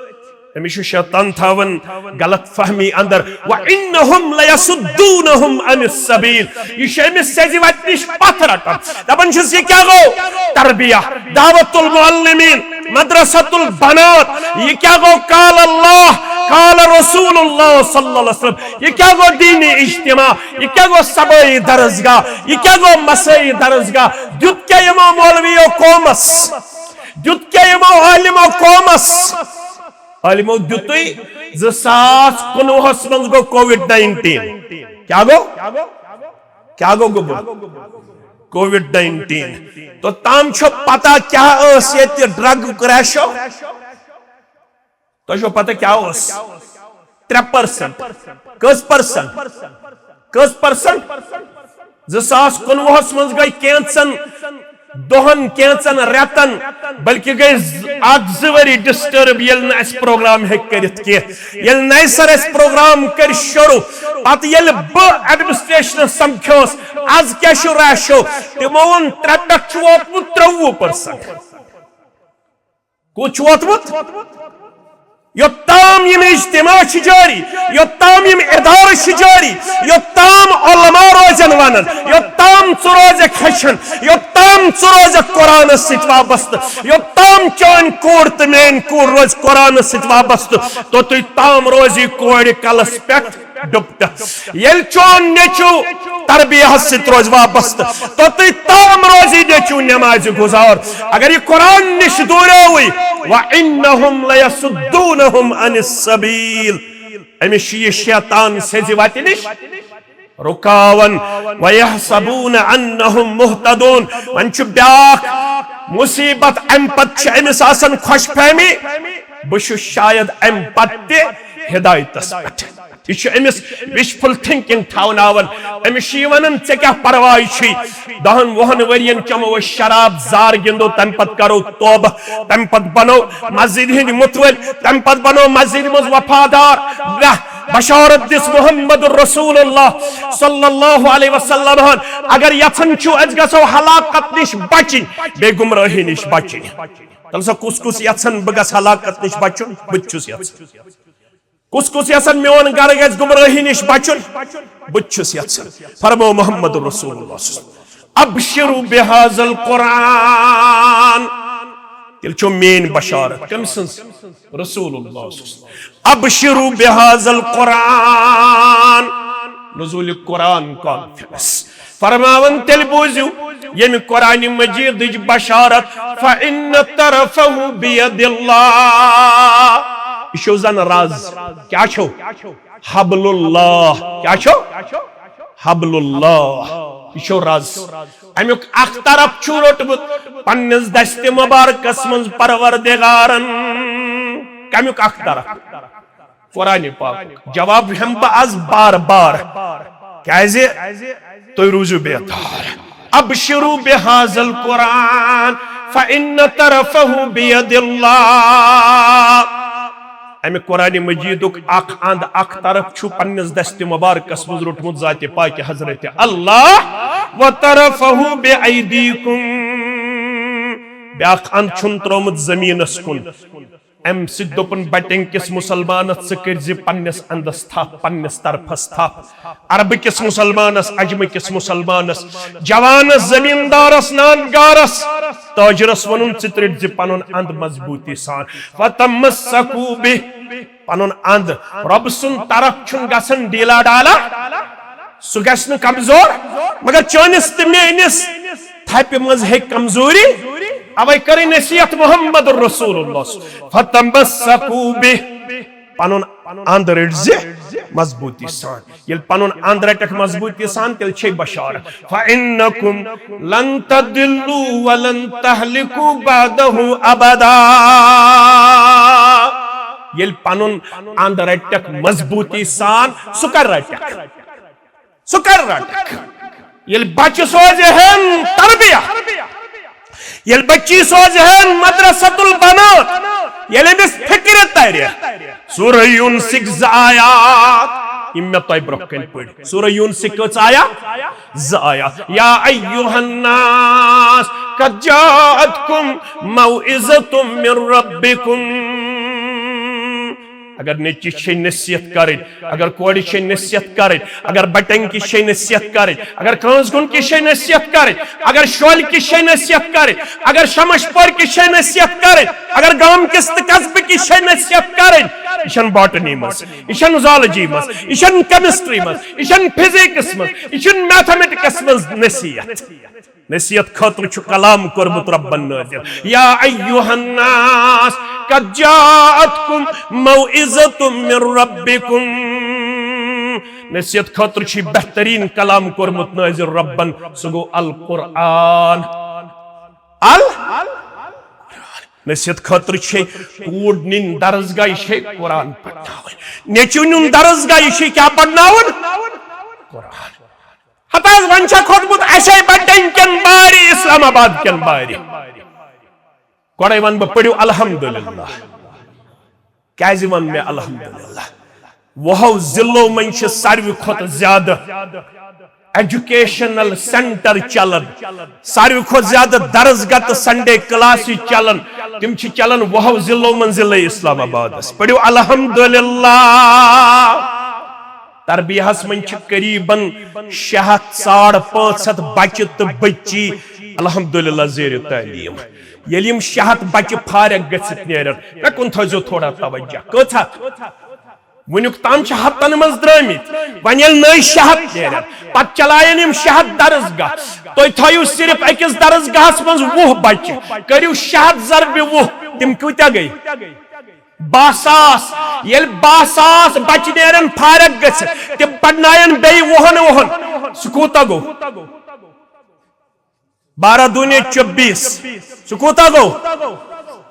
أمِس چھُ شیطان تھاوان غلط فہمی اندر۔ وَإِنَّهُمْ لَيَصُدُّونَهُمْ عَنِ السَّبِيلِ۔ یہِ چھُ أمِس سیٚزِ وتہِ نِش پتھ رٹان۔ دپان چھُس، یہِ کیٛاہ گوٚو؟ تربیہ، دعوت المعلمین، مدرسۃ البنات۔ یہِ کیٛاہ گوٚو؟ قال اللہ، قال رسول اللہ صلی اللہ علیہ وسلم۔ یہِ کیٛاہ گوٚو دینی اجتماع؟ یہِ کیٛاہ گوٚو سبٲیی درسگاہ؟ یہِ کیٛاہ گوٚو مسٲیی درسگاہ؟ دیُت کیٛاہ یِمو مولویو قومس؟ دیُت کیٛاہ یِمو عالمو قومس؟ عالمو دیُتُے۔ زٕ ساس کُنوُہس منٛز گوٚو کووِڈ ناینٹیٖن۔ کیٛاہ گوٚو؟ کیٛاہ گوٚو گوٚبُر؟ Covid nineteen. توٚتام چھو پتہ کیٛاہ ٲس ییٚتہِ ڈرگ ریشو؟ تۄہہِ چھو پتہ کیٛاہ اوس؟ ترٛےٚ پرسنٹ۔ کٔژ پرسنٹ؟ کٔژ پرسنٹ؟ زٕ ساس کُنوُہس منٛز گٔے کینٛژن دۄہن، کینٛژن رٮ۪تن، بلکہِ گٔے ز-، اکھ زٕ ؤری ڈسٹرب، ییٚلہِ نہٕ اسہِ پروگرام ہیٚکہِ کٔرِتھ کینٛہہ۔ ییٚلہِ نَیہِ سرٕ اسہِ پروگرام کٔرۍ شروع، پتہٕ ییٚلہِ بہٕ ایڈمنسٹریشنس سمکھیوس، از کیٛاہ چھُ ریشو؟ تِمو ووٚن، ترٛےٚ پٮ۪ٹھ چھُ ووتمُت ترٛوٚوُہ پرسنٹ۔ کوٚت چھُ ووتمُت؟ یوٚتام یِم اجتماع چھِ جٲری، یوٚتام یِم ادارٕ چھِ جٲری، یوٚتام علماء روزن ونان، یوٚتام ژٕ روزکھ ہیٚچھان، یوٚتام ژٕ روزکھ قرآنس سۭتۍ وابستہٕ، یوٚتام چٲنۍ کوٗر تہٕ میٲنۍ کوٗر روزِ قرآنس سۭتۍ وابستہٕ، توٚتُے تام روزِ کورِ کلس پٮ۪ٹھ ڈُپٹہٕ۔ ییٚلہِ چون نیٚچو تربیہس سۭتۍ روزِ وابستہٕ، توٚتُے تام روزِ نیٚچو نمازِ گُزار۔ اگر یہِ قرآن نِش دوٗریوٕے، وَإِنَّهُمْ لَيَصُدُّونَهُمْ عَنِ السَّبِيلِ۔ أمِس چھُ یہِ شیطان سیٚزِ وتہِ نِش رُکاوان۔ وَيَحْسَبُونَ أَنَّهُمْ مُهْتَدُونَ۔ وۄنۍ چھُ بیٛاکھ مُصیٖبت، اَمہِ پتہٕ چھِ أمِس آسان خۄش فہمی، بہٕ چھُس شاید اَمہِ پتہٕ تہِ ہدایتس پٮ۪ٹھ۔ یہِ چھُ أمِس وِشفُل تھِنکِنگ تھاوناوان۔ أمِس چھُ یہِ وَنان، "ژےٚ کیٛاہ پرواے چھُے؟ دَہَن وُہَن ؤرِین چَمو أسۍ شراب، زار گِنٛدو، تَمہِ پَتہٕ کَرو توبہٕ، تَمہِ پَتہٕ بَنو مسجد ہِنٛدۍ مُتوٲلۍ، تَمہِ پَتہٕ بَنو مسجد منٛز وفادار۔" ویاہ بشارت دِژ محمد رسول اللہ صلی اللہ علیہ وسلم ہن، اگر یژھان چھِو أسۍ گژھو ہلاکت نِش بچِنۍ، بیٚیہِ گمراہی نِش بچِنۍ، تیٚلہِ سا کُس کُس یژھان بہٕ گژھٕ ہلاکت نِش بچُن؟ بہٕ تہِ چھُس یژھان۔ کُس کُس یژھان میون گرٕ گژھِ گمراہی نِش بچُن؟ بہٕ تہِ چھُس یژھان۔ فرمو محمد رسول اللہ صلی اللہ علیہ وسلم، "ابشروا بہذا القرآن"۔ تیٚلہِ چھو میٲنۍ بشارت۔ کٔمۍ سٕنٛز؟ رسول اللہ صلی اللہ علیہ وسلم۔ "ابشروا بہذا القرآن"۔ نزول قرآن کانفرنس۔ فرماوان، تیٚلہِ بوٗزِو ییٚمہِ قرآن مجیدٕچ بشارت، "فإن طرفه بيد الله"۔ یہِ چھُو زن راز۔ کیٛاہ چھُو؟ حبل اللہ۔ کیٛاہ چھُو؟ حبل اللہ۔ یہِ چھُ رز۔ امیُک اکھ طرف چھُ روٚٹمُت پننِس دستِ مبارکس منٛز پروردگارن۔ کمیُک اکھ طرف؟ قرآن پاک۔ جواب ہٮ۪مہٕ بہٕ از بار بار۔ کیازِ؟ تُہۍ روٗزِو بیدار۔ ابشروا بهذا القرآن فإن طرفه بيد الله۔ امہِ قرآن مجیدُک اکھ اند، اکھ طرف چھُ پننِس دستِ مبارکس منٛز روٚٹمُت ذاتِ پاکِ حضرت اللہ، وطرفه بأيديكم، بیاکھ اند چھُن ترٛوومُت زمینس کُن۔ امہِ سۭتۍ دوٚپُن بٹنگ کِس مسلمانس، ژٕ کٔرۍ زِ پننِس اندس تھپھ، پننِس طرفس تھپھ۔ عربہٕ کِس مسلمانس، عجمہٕ کِس مسلمانس، جوانس، زمیندارس، نان گارس، تاجرس ووٚنُن، ژٕ تہِ رٔٹۍ زِ پنُن اند مضبوٗطی سان۔ فتمسکوا بہ، پنُن اند، رۄب سُنٛد طرف چھُنہٕ گژھان ڈیلا ڈالا، سُہ گژھِ نہٕ کمزور، مگر چٲنِس تہٕ میٲنِس تھپہِ منٛز ہیٚکہِ کمزوری۔ اوے کٔرٕے نصیحت محمد رسول اللہ۔ فتمسکوا بہ، پنُن اند رٔٹۍ زِ مضبوٗطی سان۔ ییٚلہِ پنُن اند رٹکھ مضبوٗطی سان، تیٚلہِ چھے بشارت۔ فإنکم لن تضلوا ولن تهلكوا بعده أبدا۔ ییٚلہِ پنُن اند رٹکھ مضبوٗطی سان، سُہ کر رٹکھ؟ سُہ کر رٹکھ؟ ییٚلہِ بچہِ سوزِ ہن تربیت، ییٚلہِ بچی سوزِ ہن مدرسۃ البنات، ییٚلہِ أمِس فکرِ ترِ، سورہ یونسٕکۍ زٕ آیات، یِم مےٚ تۄہہِ برونٛہہ کنہِ پٔرۍ۔ سورہ یونسٕکۍ کٔژ آیات؟ زٕ آیات۔ یا ایھا الناس قد جاءتکم موعظۃ من ربکم۔ اگر نیٚچوِس چھے نصیحت کرٕنۍ، اگر کورِ چھے نصیحت کرٕنۍ، اگر بٹنگ کِس چھے نصیحت کرٕنۍ، اگر کٲنٛسہِ گُن کِس چھے نصیحت کرٕنۍ، اگر شولہِ کِس چھے نصیحت کرٕنۍ، اگر شمش پورِ کِس چھے نصیحت کرٕنۍ، اگر گام کِس تہٕ قصبہٕ کِس چھے نصیحت کرٕنۍ، یہِ چھَنہٕ باٹنی منٛز، یہِ چھَنہٕ زالجی منٛز، یہِ چھَنہٕ کیمسٹری منٛز، یہِ چھَنہٕ فزکس منٛز، یہِ چھَنہٕ میتھمیٹکس منٛز نصیحت۔ نصیحت خٲطرٕ چھُ کلام کوٚرمُت رۄبن نٲزِل۔ یا ایھا الناس قد جاءتکم موعظۃ من ربکم۔ نصیحت خٲطرٕ چھُ بہتریٖن کلام کوٚرمُت نٲزِل رۄبن، سُہ گوٚو القرآن۔ ال نصیحت خٲطرٕ چھے کوٗر نِنۍ درسگاہ، یہِ چھے قرآن پرناوٕنۍ۔ نیٚچوٗ نیُن درسگاہ، یہِ چھے کیٛاہ پرناوُن؟ قرآن۔ ہتہٕ حظ، وۄنۍ چھا کھوٚتمُت اَسے بٹنگ کٮ۪ن بارِ، اسلام آباد کٮ۪ن بارِ؟ گۄڈَے وَنہٕ بہٕ، پٔرِو الحمدللہ۔ کیٛازِ وَن مےٚ الحمدللہ؟ وُہو ضلعو منٛز چھِ ساروی کھۄتہٕ زیادٕ ایجوکیشنل سینٹر چلان، ساروی کھۄتہٕ زیادٕ درسگاہ تہٕ سنڈے کلاسز چلان۔ تِم چھِ چلان وُہو ضلعو منٛز ضلعے اسلام آبادس۔ پٔرِو الحمدللہ۔ تربیہس منٛز چھِ قریباً شےٚ ہتھ، ساڑ پانٛژھ ہتھ بچہِ تہٕ بچی الحمدللہ زیر تعلیٖم۔ ییٚلہِ یِم شےٚ ہتھ بچہِ فارغ گٔژھِتھ نیرن، مےٚ کُن تھٲیزیو تھوڑا توجہ، کۭژاہ؟ وٕنیُک تام چھِ ہتن منٛز درٛٲمٕتۍ، وۄنۍ ییٚلہِ نٔے شےٚ ہتھ نیرن، پتہٕ چلاین یِم شےٚ ہتھ درسگاہ۔ تُہۍ تھٲیِو صرف أکِس درسگاہس منٛز وُہ بچہِ، کٔرِو شےٚ ہتھ ضربِ وُہ، تِم کۭتیاہ گٔے؟ باہ ساس۔ ییٚلہِ باہ ساس بچہِ نیرن فارغ گٔژھِتھ، تِم پرناین بیٚیہِ وُہن وُہن، سُہ کوٗتاہ گوٚو؟ بارہ دوٗنہِ چوبیس۔ سُہ کوٗتاہ گوٚو؟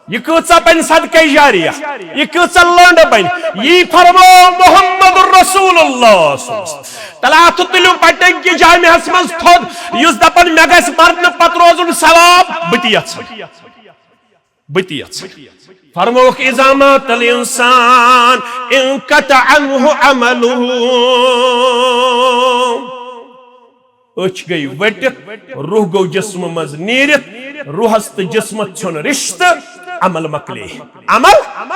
یہِ کۭژاہ بنہِ صدقے جاریہ؟ یہِ کۭژاہ لٔنڈ بنہِ؟ یی فرموو محمد رسول اللہ صلی اللہ علیہ وسلم۔ تلہ اتھٕ تُلِو بٹنگ کہِ جامعس منٛز تھوٚد، یُس دپان مےٚ گژھِ مرنہٕ پتہٕ روزُن ثواب، بہٕ تہِ یژھٕ۔ بہٕ تہِ یژھٕ۔ فرمووُکھ، اذا مات الانسان انقطع عنہ عمله۔ أچھ گٔے ؤٹِتھ، روح گوٚو جسمہٕ منٛز نیٖرِتھ، روحس تہٕ جسمس ژھیوٚن رشتہٕ، عمل مۄکلے۔ عمل؟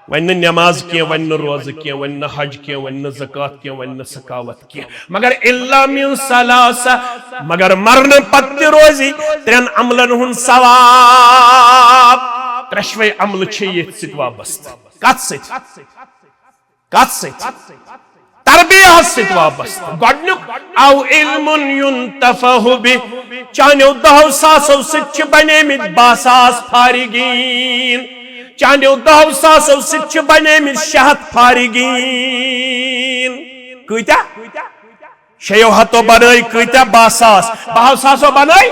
وۄنۍ نہٕ نماز کینٛہہ، وۄنۍ نہٕ روزٕ کینٛہہ، وۄنۍ نہٕ حج کینٛہہ، وۄنۍ نہٕ زکوٰۃ کینٛہہ، وۄنۍ نہٕ سخاوت کینٛہہ، مگر الا من ثلاثہ، مگر مرنہٕ پتہٕ تہِ روزِ ترٛٮ۪ن عملن ہُنٛد ثواب۔ ترٛٮ۪شوے عملہٕ چھِ ییٚتھۍ سۭتۍ وابستہٕ۔ کتھ سۭتۍ؟ کتھ سۭتۍ؟ تربیتس سۭتۍ وابستہٕ۔ گۄڈنیُک، او علم ینتفع بہ، چانیو دہو ساسو سۭتۍ چھِ بنیمٕتۍ باہ ساس فارغین، چانیو دہو ساسو سۭتۍ چھِ بنیمٕتۍ شےٚ ہتھ فارغین۔ کۭتیاہ؟ شیٚیو ہتو بنٲے کۭتیاہ؟ باہ ساس۔ باہو ساسو بنٲے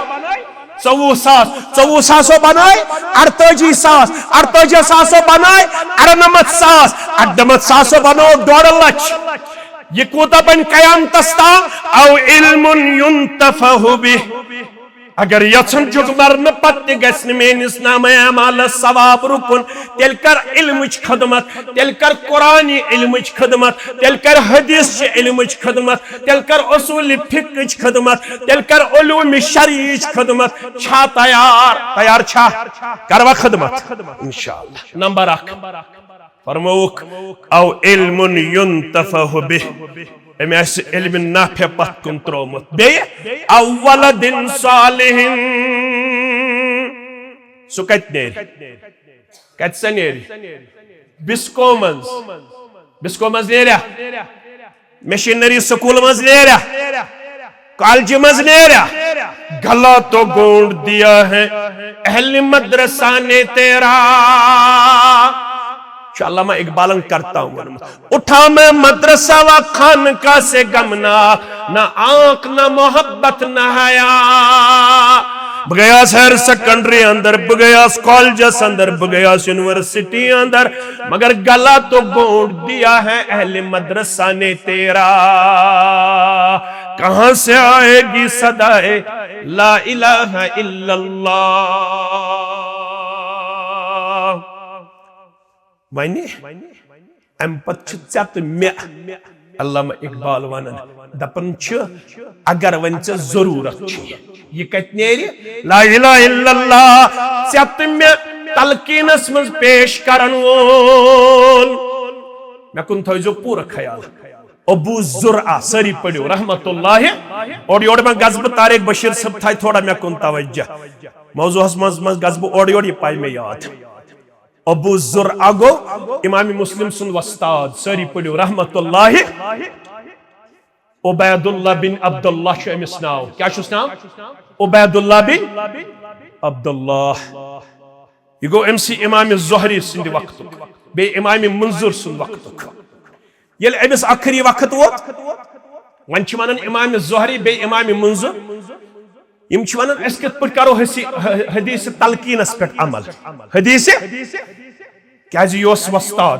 ژوٚوُہ ساس۔ ژوٚوُہ ساسو بنٲے ارتٲجی ساس۔ ارتٲجی ساسو بنٲے ارنمتھ ساس۔ ارنمتھ ساسو بنوو ڈۄڈ لچھ۔ یہِ کوٗتاہ بنہِ قیامتس تام؟ او علم ينتفع به۔ اگر یژھُن چھُکھ مرنہٕ پتہٕ تہِ گژھِ نہٕ میٲنِس نامہ اعمالس ثواب رُکُن، تیٚلہِ کر علمٕچ خدمت، تیٚلہِ کر قرآنی علمٕچ خدمت، تیٚلہِ کر حدیث چہِ علمٕچ خدمت، تیٚلہِ کر اصوٗل فقہٕچ خدمت، تیٚلہِ کر علوم شرعیچ خدمت۔ چھا تیار؟ تیار چھا؟ کروا خدمت؟ انشاءاللہ۔ نمبر اکھ۔ فرمووُکھ، او علم ينتفع به، أمۍ آسہِ علم نافع پتھ کُن ترٛوومُت۔ بیٚیہِ، او ولد صالح، سُہ کتہِ نیرِ؟ کتہِ سا نیرِ؟ بسکو منٛز۔ بسکو منٛز نیریا؟ مشینری سکول منٛز نیریا؟ کالجہِ منٛز نیریا؟ گلا تو گونڈ دیا ہے اہل مدرسہ نے تیرا۔ چھُ علامہ اقبالن کرتا ہوں ووٚنمُت، اٹھا میں مدرسہ و خانقاہ سے غمناک، نہ آنکھ نہ محبت نہ حیا۔ بہٕ گٔیاس ہائر سیکنڈری اندر، بہٕ گٔیاس کالجس اندر، بہٕ گٔیاس یونیورسٹی اندر، مگر گلا تو گونڈ دیا ہے اہل مدرسہ نے تیرا۔ کہاں سے آئے گی صدائے لا الہ الا اللہ؟ وَنہِ اَمہِ پتہٕ چھِ ژےٚ تہٕ مےٚ، علامہ اقبال وَنان، دَپان چھِ، اگر وۄنۍ ژےٚ ضروٗرت چھِ، یہِ کَتہِ نیرِ؟ لا الہ الا اللہ، ژےٚ تہٕ مےٚ تلقینس منٛز پیش کرن وول۔ مےٚ کُن تھٲیزیو پوٗرٕ خیال۔ ابو زرعہ، سٲری پٔرِو، رحمت اللہ۔ اورٕ یورٕ ما گژھٕ بہٕ، طارق بشیر صٲب تھایہِ تھوڑا مےٚ کُن توجہ۔ موضوعس منٛز، منٛز گژھٕ بہٕ اورٕ یورٕ، یہِ پایہِ مےٚ یاد۔ ابو زرعہ گوٚو امام مسلم سُنٛد وۄستاد، سٲری پٔرِو رحمت اللہ۔ عبید اللہ بن عبداللہ چھُ أمِس ناو۔ کیٛاہ چھُس ناو؟ عبید اللہ بن عبداللہ۔ یہِ گوٚو أمۍ سٕے امام زہری سٕنٛدِ وقتُک، بیٚیہِ امام منذر سٕنٛدِ وقتُک۔ ییٚلہِ أمِس ٲخری وقت ووت، وۄنۍ چھِ ونان امام زہری بیٚیہِ امام منذر، یِم چھِ ونان، أسۍ کِتھ پٲٹھۍ کرو حسی-، ح-، حدیث تلقینس پٮ۪ٹھ عمل؟ حدیث، کیازِ یہِ اوس وۄستاد۔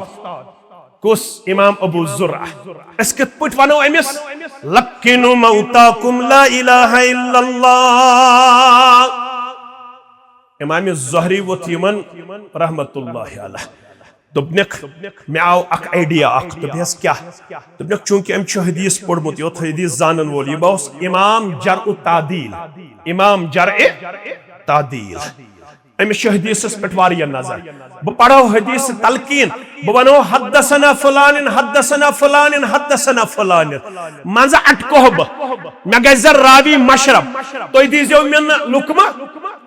کُس؟ امام ابو زرعہ۔ أسۍ کِتھ پٲٹھۍ ونو أمِس، لقنوا موتاکم لا الہ الا اللہ؟ امام زہری ووٚتھ یِمن رحمت اللہ علیہ۔ دوٚپنکھ، مےٚ آو اکھ آئیڈیا اکھ۔ دوٚپہس، کیٛاہ؟ دوٚپنکھ، چوٗنٛکہِ أمۍ چھُ حدیث پوٚرمُت، یوٚت حدیث زانن وول، یہِ اوس امام جرع و تعدیل۔ امام جرع تعدیل۔ أمِس چھِ حدیثس پٮ۪ٹھ واریاہ نظر۔ بہٕ پرو حدیث تلقین، بہٕ ونو، حدثنا فلان، حدثنا فلان، حدثنا فلان۔ منٛزٕ اٹکوہ بہٕ۔ مےٚ گژھِ زن راوی مشرب۔ تُہۍ دیٖزیو مےٚ نہٕ لقمہٕ،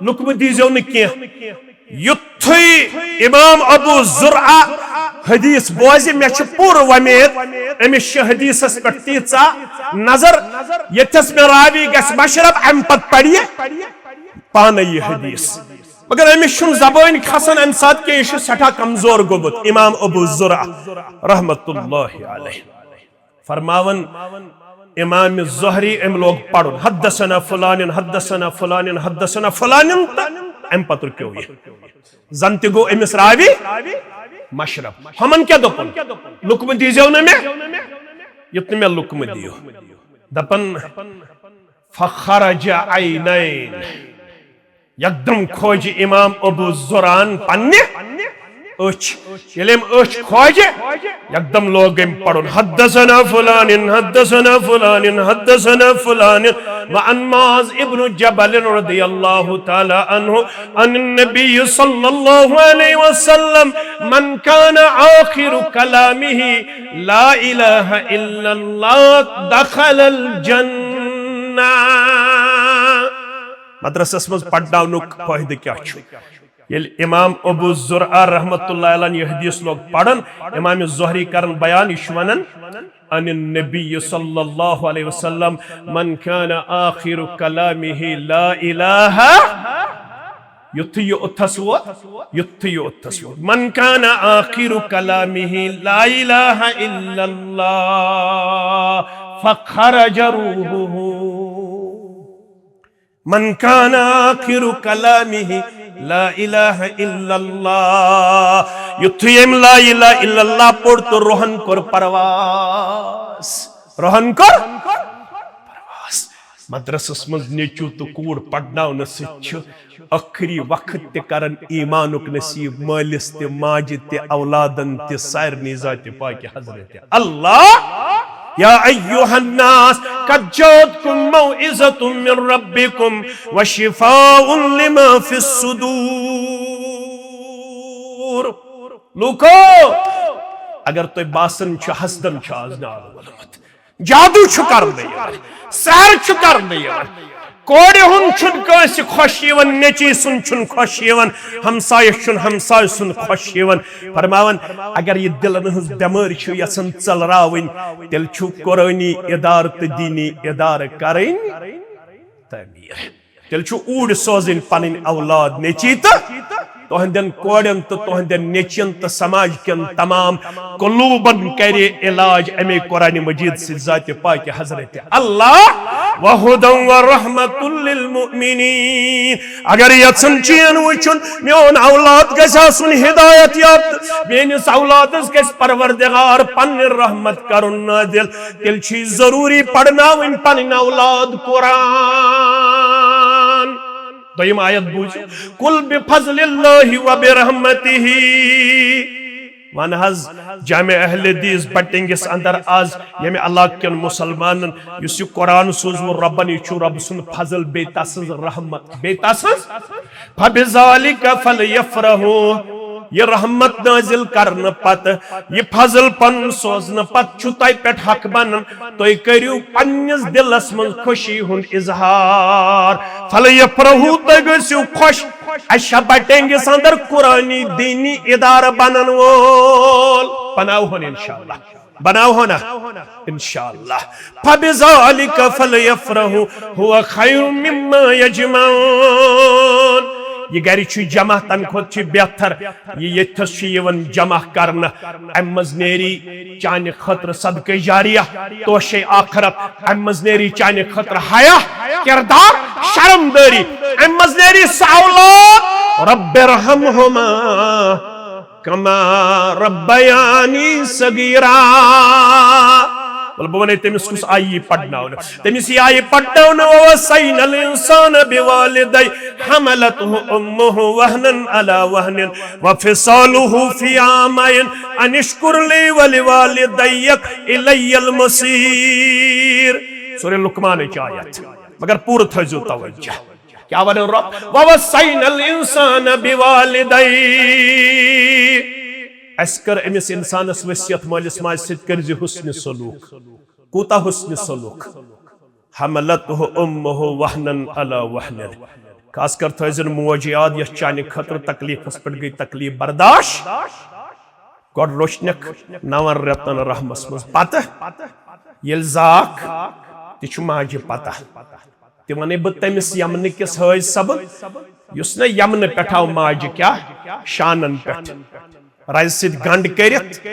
لقمہٕ دیٖزیو نہٕ کینٛہہ۔ یُتھُے امام ابو زرعہ حدیث بوزِ، مےٚ چھِ پوٗرٕ وۄمید أمِس چھِ حدیثس پٮ۪ٹھ تیٖژاہ نظر، ییٚتھس مےٚ راوی گژھِ مشرب، امہِ پتہٕ پرِ یہِ پانے یہِ حدیث۔ مگر أمِس چھُنہٕ زبٲنۍ کھسان امہِ ساتہٕ کینٛہہ، یہِ چھُ سٮ۪ٹھاہ کمزور گوٚمُت، امام ابو زرعہ رحمت اللہ علیہ۔ فرماوان امام زہری، أمۍ لوگ پرُن، حدثنا فلان، حدثنا فلان، حدثنا فلان، تہٕ امہِ پتہٕ رُکیو یہِ۔ زن تہِ گوٚو أمِس راوی مشرب۔ ہُمن کیٛاہ دوٚپُن؟ لقمہٕ دیٖزیو نہٕ مےٚ، یُتھ نہٕ مےٚ لقمہٕ دِیِو۔ دپان، فخرج عینین، یکدم کھوجہِ امام ابو زرعن پننہِ أچھ۔ ییٚلہِ أمۍ أچھ کھوجہِ، یکدم لوگ أمۍ پرُن، حدثنا فلان، حدثنا فلان، حدثنا فلان، وعن معاذ ابن جبل رضی اللہ تعالی عنہ عن النبی صلی اللہ علیہ وسلم، من کان آخر کلامہ لا الہ الا اللہ دخل الجنہ۔ مدرسس منٛز پرناونُک فٲیدٕ کیٛاہ چھُ؟ ییٚلہِ امام ابو زرعہ رحمت اللہ علیہ یہِ حدیث لوگ پرن، امام زہری کرن بیان، یہِ چھُ ونان، عن النبی صلی اللہ علیہ وسلم، من کان آخر کلامہ لا الہ، یُتھُے یہِ اوٚتھس ووت، یُتھُے یہِ اوٚتھس ووت، من کان آخر کلامہ لا الہ الا اللہ، فخرج روحه۔ من کان آخر کلامہ لا الہ الا اللہ۔ یُتھُے أمۍ لا الہ الا اللہ پوٚر تہٕ روحن کوٚر پرواز۔ روحن کوٚر پرواز۔ مدرسس منٛز نیٚچو تہٕ کوٗر پرناونہٕ سۭتۍ چھِ ٲخری وقت تہِ کران ایمانُک نصیب مٲلِس تہِ، ماجہِ تہِ، اولادن تہِ، سارنٕے ذاتِ پاکہِ حضرتِ اللہ۔ یا ایھا الناس قد جاءتکم موعظۃ من ربکم وشفاء لما فی الصدور۔ لوکو، اگر تۄہہِ باسان چھُ حسدن چھُ آز نار ووٚلمُت، جادو چھُ کرنہٕ یِوان، سحر چھُ کرنہٕ یِوان، کورِ ہُنٛد چھُنہٕ کٲنٛسہِ خۄش یِوان، نیٚچی سُنٛد چھُنہٕ خۄش یِوان، ہمسایَس چھُنہٕ ہمسایہِ سُنٛد خۄش یِوان۔ فرماوان، اگر یہِ دِلن ہٕنٛز بٮ۪مٲرۍ چھِ یژھان ژٔلراوٕنۍ، تیٚلہِ چھُ قرٲنی ادارٕ تہٕ دیٖنی ادارٕ کرٕنۍ تعمیٖر۔ تیٚلہِ چھُ اوٗرۍ سوزٕنۍ پنٕنۍ اولاد، نیٚچی تہٕ تُہنٛدٮ۪ن کورٮ۪ن تہٕ تُہنٛدٮ۪ن نیٚچوٮ۪ن تہٕ سماج کٮ۪ن تمام قلوٗبن کرِ علاج اَمے قرآنِ مجیٖد سۭتۍ ذاتِ پاکہِ حضرتِ اللہ۔ وہدی ورحمۃ للمؤمنین۔ اگر یژھان چھِ یَن وٕچھُن، میون اولاد گژھِ آسُن ہدایت یافت، میٲنِس اولادس گژھِ پروردگار پننہِ رحمت کرُن نازل، تیٚلہِ چھُ یہِ ضروٗری پرناوٕنۍ پنٕنۍ اولاد قرآن۔ دوٚیِم آیت بوٗزِو، قل بفضل اللہ وبرحمتہ۔ وَن حظ جامع اہل حدیث بٹنگس اندر آز ییٚمہِ علاقہٕ کٮ۪ن مسلمانن یُس یہِ قرآن سوٗزمُت رۄبن، یہِ چھُ رۄب سُنٛد فضل، بیٚیہِ تسٕنٛز رحمت، بیٚیہِ تسٕنٛز۔ فبذلک فلیفرحوا۔ یہِ رحمت نازل کرنہٕ پتہٕ، یہِ فضل پنُن سوزنہٕ پتہٕ چھُ تۄہہِ پٮ۪ٹھ حق بنان، تُہۍ کٔرِو پننِس دِلس منٛز خوشی ہُنٛد اظہار۔ فلیفرحوا، تُہۍ گٔژھِو خۄش۔ اَسہِ چھا بٹنگس اندر قرآنی دیٖنی ادارٕ بنن وول؟ بناوہون انشاءاللہ، بناوہون نا؟ انشاءاللہ۔ فبذلک فلیفرحوا هو خیر مما یجمعون۔ یہِ گرِ چھُ جمع، تمہِ کھۄتہٕ چھُ بہتر یہِ ییٚتھس چھُ یِوان جمع کرنہٕ۔ امہِ منٛز نیری چانہِ خٲطرٕ صدقہ جاریہ، توشے آخرت۔ امہِ منٛز نیری چانہِ خٲطرٕ حیا، کردار، شرمدٲری۔ امہِ منٛز نیری سہولت۔ رب ارحمہما کما ربیانی صغیرا۔ وَلہٕ بہٕ وَنے تٔمِس کُس آیہِ یہِ پَرناونہٕ۔ تٔمِس یہِ آیہِ پَرناونہٕ، وَوَصَّیْنَا الْإِنسَانَ بِوَالِدَيْهِ حَمَلَتْهُ أُمُّهُ وَهْنًا عَلَىٰ وَهْنٍ وَفِصَالُهُ فِي عَامَيْنِ أَنِ اشْكُرْ لِي وَلِوَالِدَيْكَ إِلَيَّ الْمَصِيرُ۔ سورہ لقمانٕچ آیت، مگر پوٗرٕ تھٲیزیو توجہ۔ کیا ونن رب؟ وَوَصَّيْنَا الْإِنسَانَ بِوَالِدَيْهِ۔ اسہِ کٔر أمِس انسانس وصیت، مٲلِس ماجہِ سۭتۍ کٔرزِ حسنِ سلوک۔ کوٗتاہ حسنِ سلوک؟ حَمَلَتْهُ أُمُّهُ وَهْنًا عَلَىٰ وَهْنٍ۔ خاص کر تھٲیزن موج یاد، یۄس چانہِ خٲطرٕ تکلیفس پٮ۪ٹھ گٔے تکلیف برداشت۔ گۄڈٕ روچھنکھ نون رٮ۪تن رحمس منٛز، پتہٕ ییٚلہِ زاکھ، تہِ چھُ ماجہِ پتہ۔ تہِ ونے بہٕ تٔمِس یمنہٕ کِس حٲج صٲبن، یُس نہٕ یمنہٕ پٮ۪ٹھ آو ماجہِ کیٛاہ شانن پٮ۪ٹھ۔ رزِ سۭتۍ گنڈ کٔرِتھ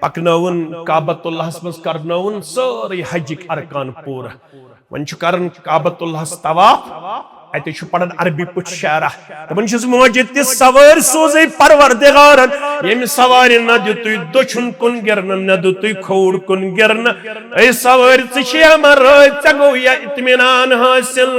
پکنٲوُن کعبۃ اللہس منٛز، کرنٲوُن سٲرٕے حجٕکۍ ارکان پوٗرٕ۔ وۄنۍ چھُ کران کعبۃ اللہس طواف، اتے چھُ پران عربی پٲٹھۍ شعرہ۔ دپان چھُس، موجہِ تہِ سوٲرۍ سوزے پروردگارن، ییٚمہِ سوارِ نہ دِتُے دٔچھُن کُن گرنہٕ، نہ دِتُے کھووُر کُن گرنہٕ۔ اے سوٲرۍ، ژٕ چھے اما رٲضۍ، ژےٚ گوٚو یا اطمینان حٲصِل؟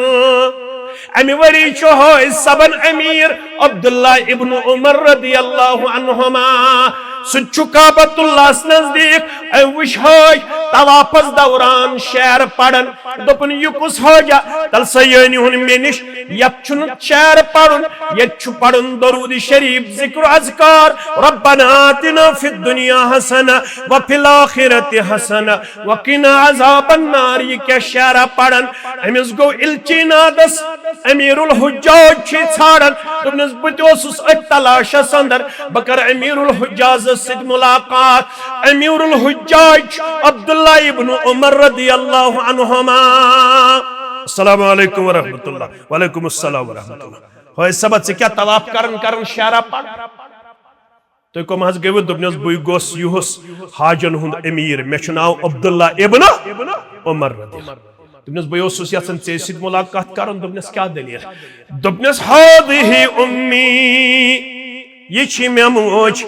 امہِ ؤری چھُ حٲج صٲبن امیر عبداللہ ابن عمر رضی اللہ عنہما، سُہ تہِ چھُ کعبۃ اللہس نزدیک۔ أمۍ وٕچھ حٲج طوافس دوران شعر پران، دوٚپُن، یہِ کُس حٲجا؟ تلسٲیٲنی ہُن مےٚ نِش، یتھ چھُنہٕ شعر پرُن، یتھ چھُ پرُن درود شریف، ذکر اذکار، ربنا آتنا فی الدنیا حسنہ وفی الآخرۃ حسنہ وقنا عذاب النار۔ یہِ کیٛاہ شعرا پران؟ أمِس گوٚو الچی نادس، امیر الحجاج چھُ ژھانڈان۔ دوٚپنس، بہٕ تہِ اوسُس أتھۍ تلاشس اندر، بہٕ کرٕ امیر الحجازس سۭتۍ ملاقات۔ امیر الحجاج عبداللہ ابن عمر رضی اللہ عنہما۔ السلام علیکم ورحمۃ اللہ۔ وعلیکم السلام ورحمۃ اللہ۔ حٲج صٲبہ، ژٕ کیٛاہ طواف کران کران شعرا پر؟ تُہۍ کم حظ گٔیوٕ؟ دوٚپنس، بٕے گوس یُہُس حاجن ہُنٛد امیر، مےٚ چھُ ناو عبداللہ ابن عمر رضی اللہ۔ دوٚپنس، بہٕ اوسُس یژھان ژےٚ سۭتۍ ملاقات کرُن۔ دوٚپنس، کیٛاہ دٔلیٖل؟ دوٚپنس، ہذہ امی، یہِ چھِ مےٚ موج۔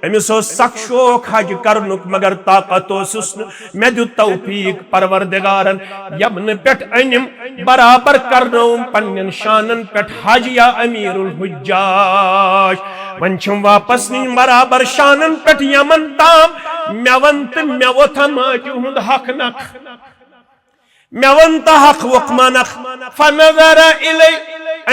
أمِس اوس سخ شوق حج کرنُک، مگر طاقت اوسُس نہٕ۔ مےٚ دیُت توفیق پروردگارن، یمنہٕ پٮ۪ٹھ أنِم، برابر کرنٲوُم پننٮ۪ن شانن پٮ۪ٹھ حج یا امیر الحجاج۔ وۄنۍ چھِم واپس نِنۍ برابر شانن پٮ۪ٹھ یمن تام۔ مےٚ وَن تہٕ مےٚ ووٚتھا ماجہِ ہُنٛد حق نکھ۔ مےٚ وَن تہٕ حق ووٚکھ ما نکھ۔ فنظر الی،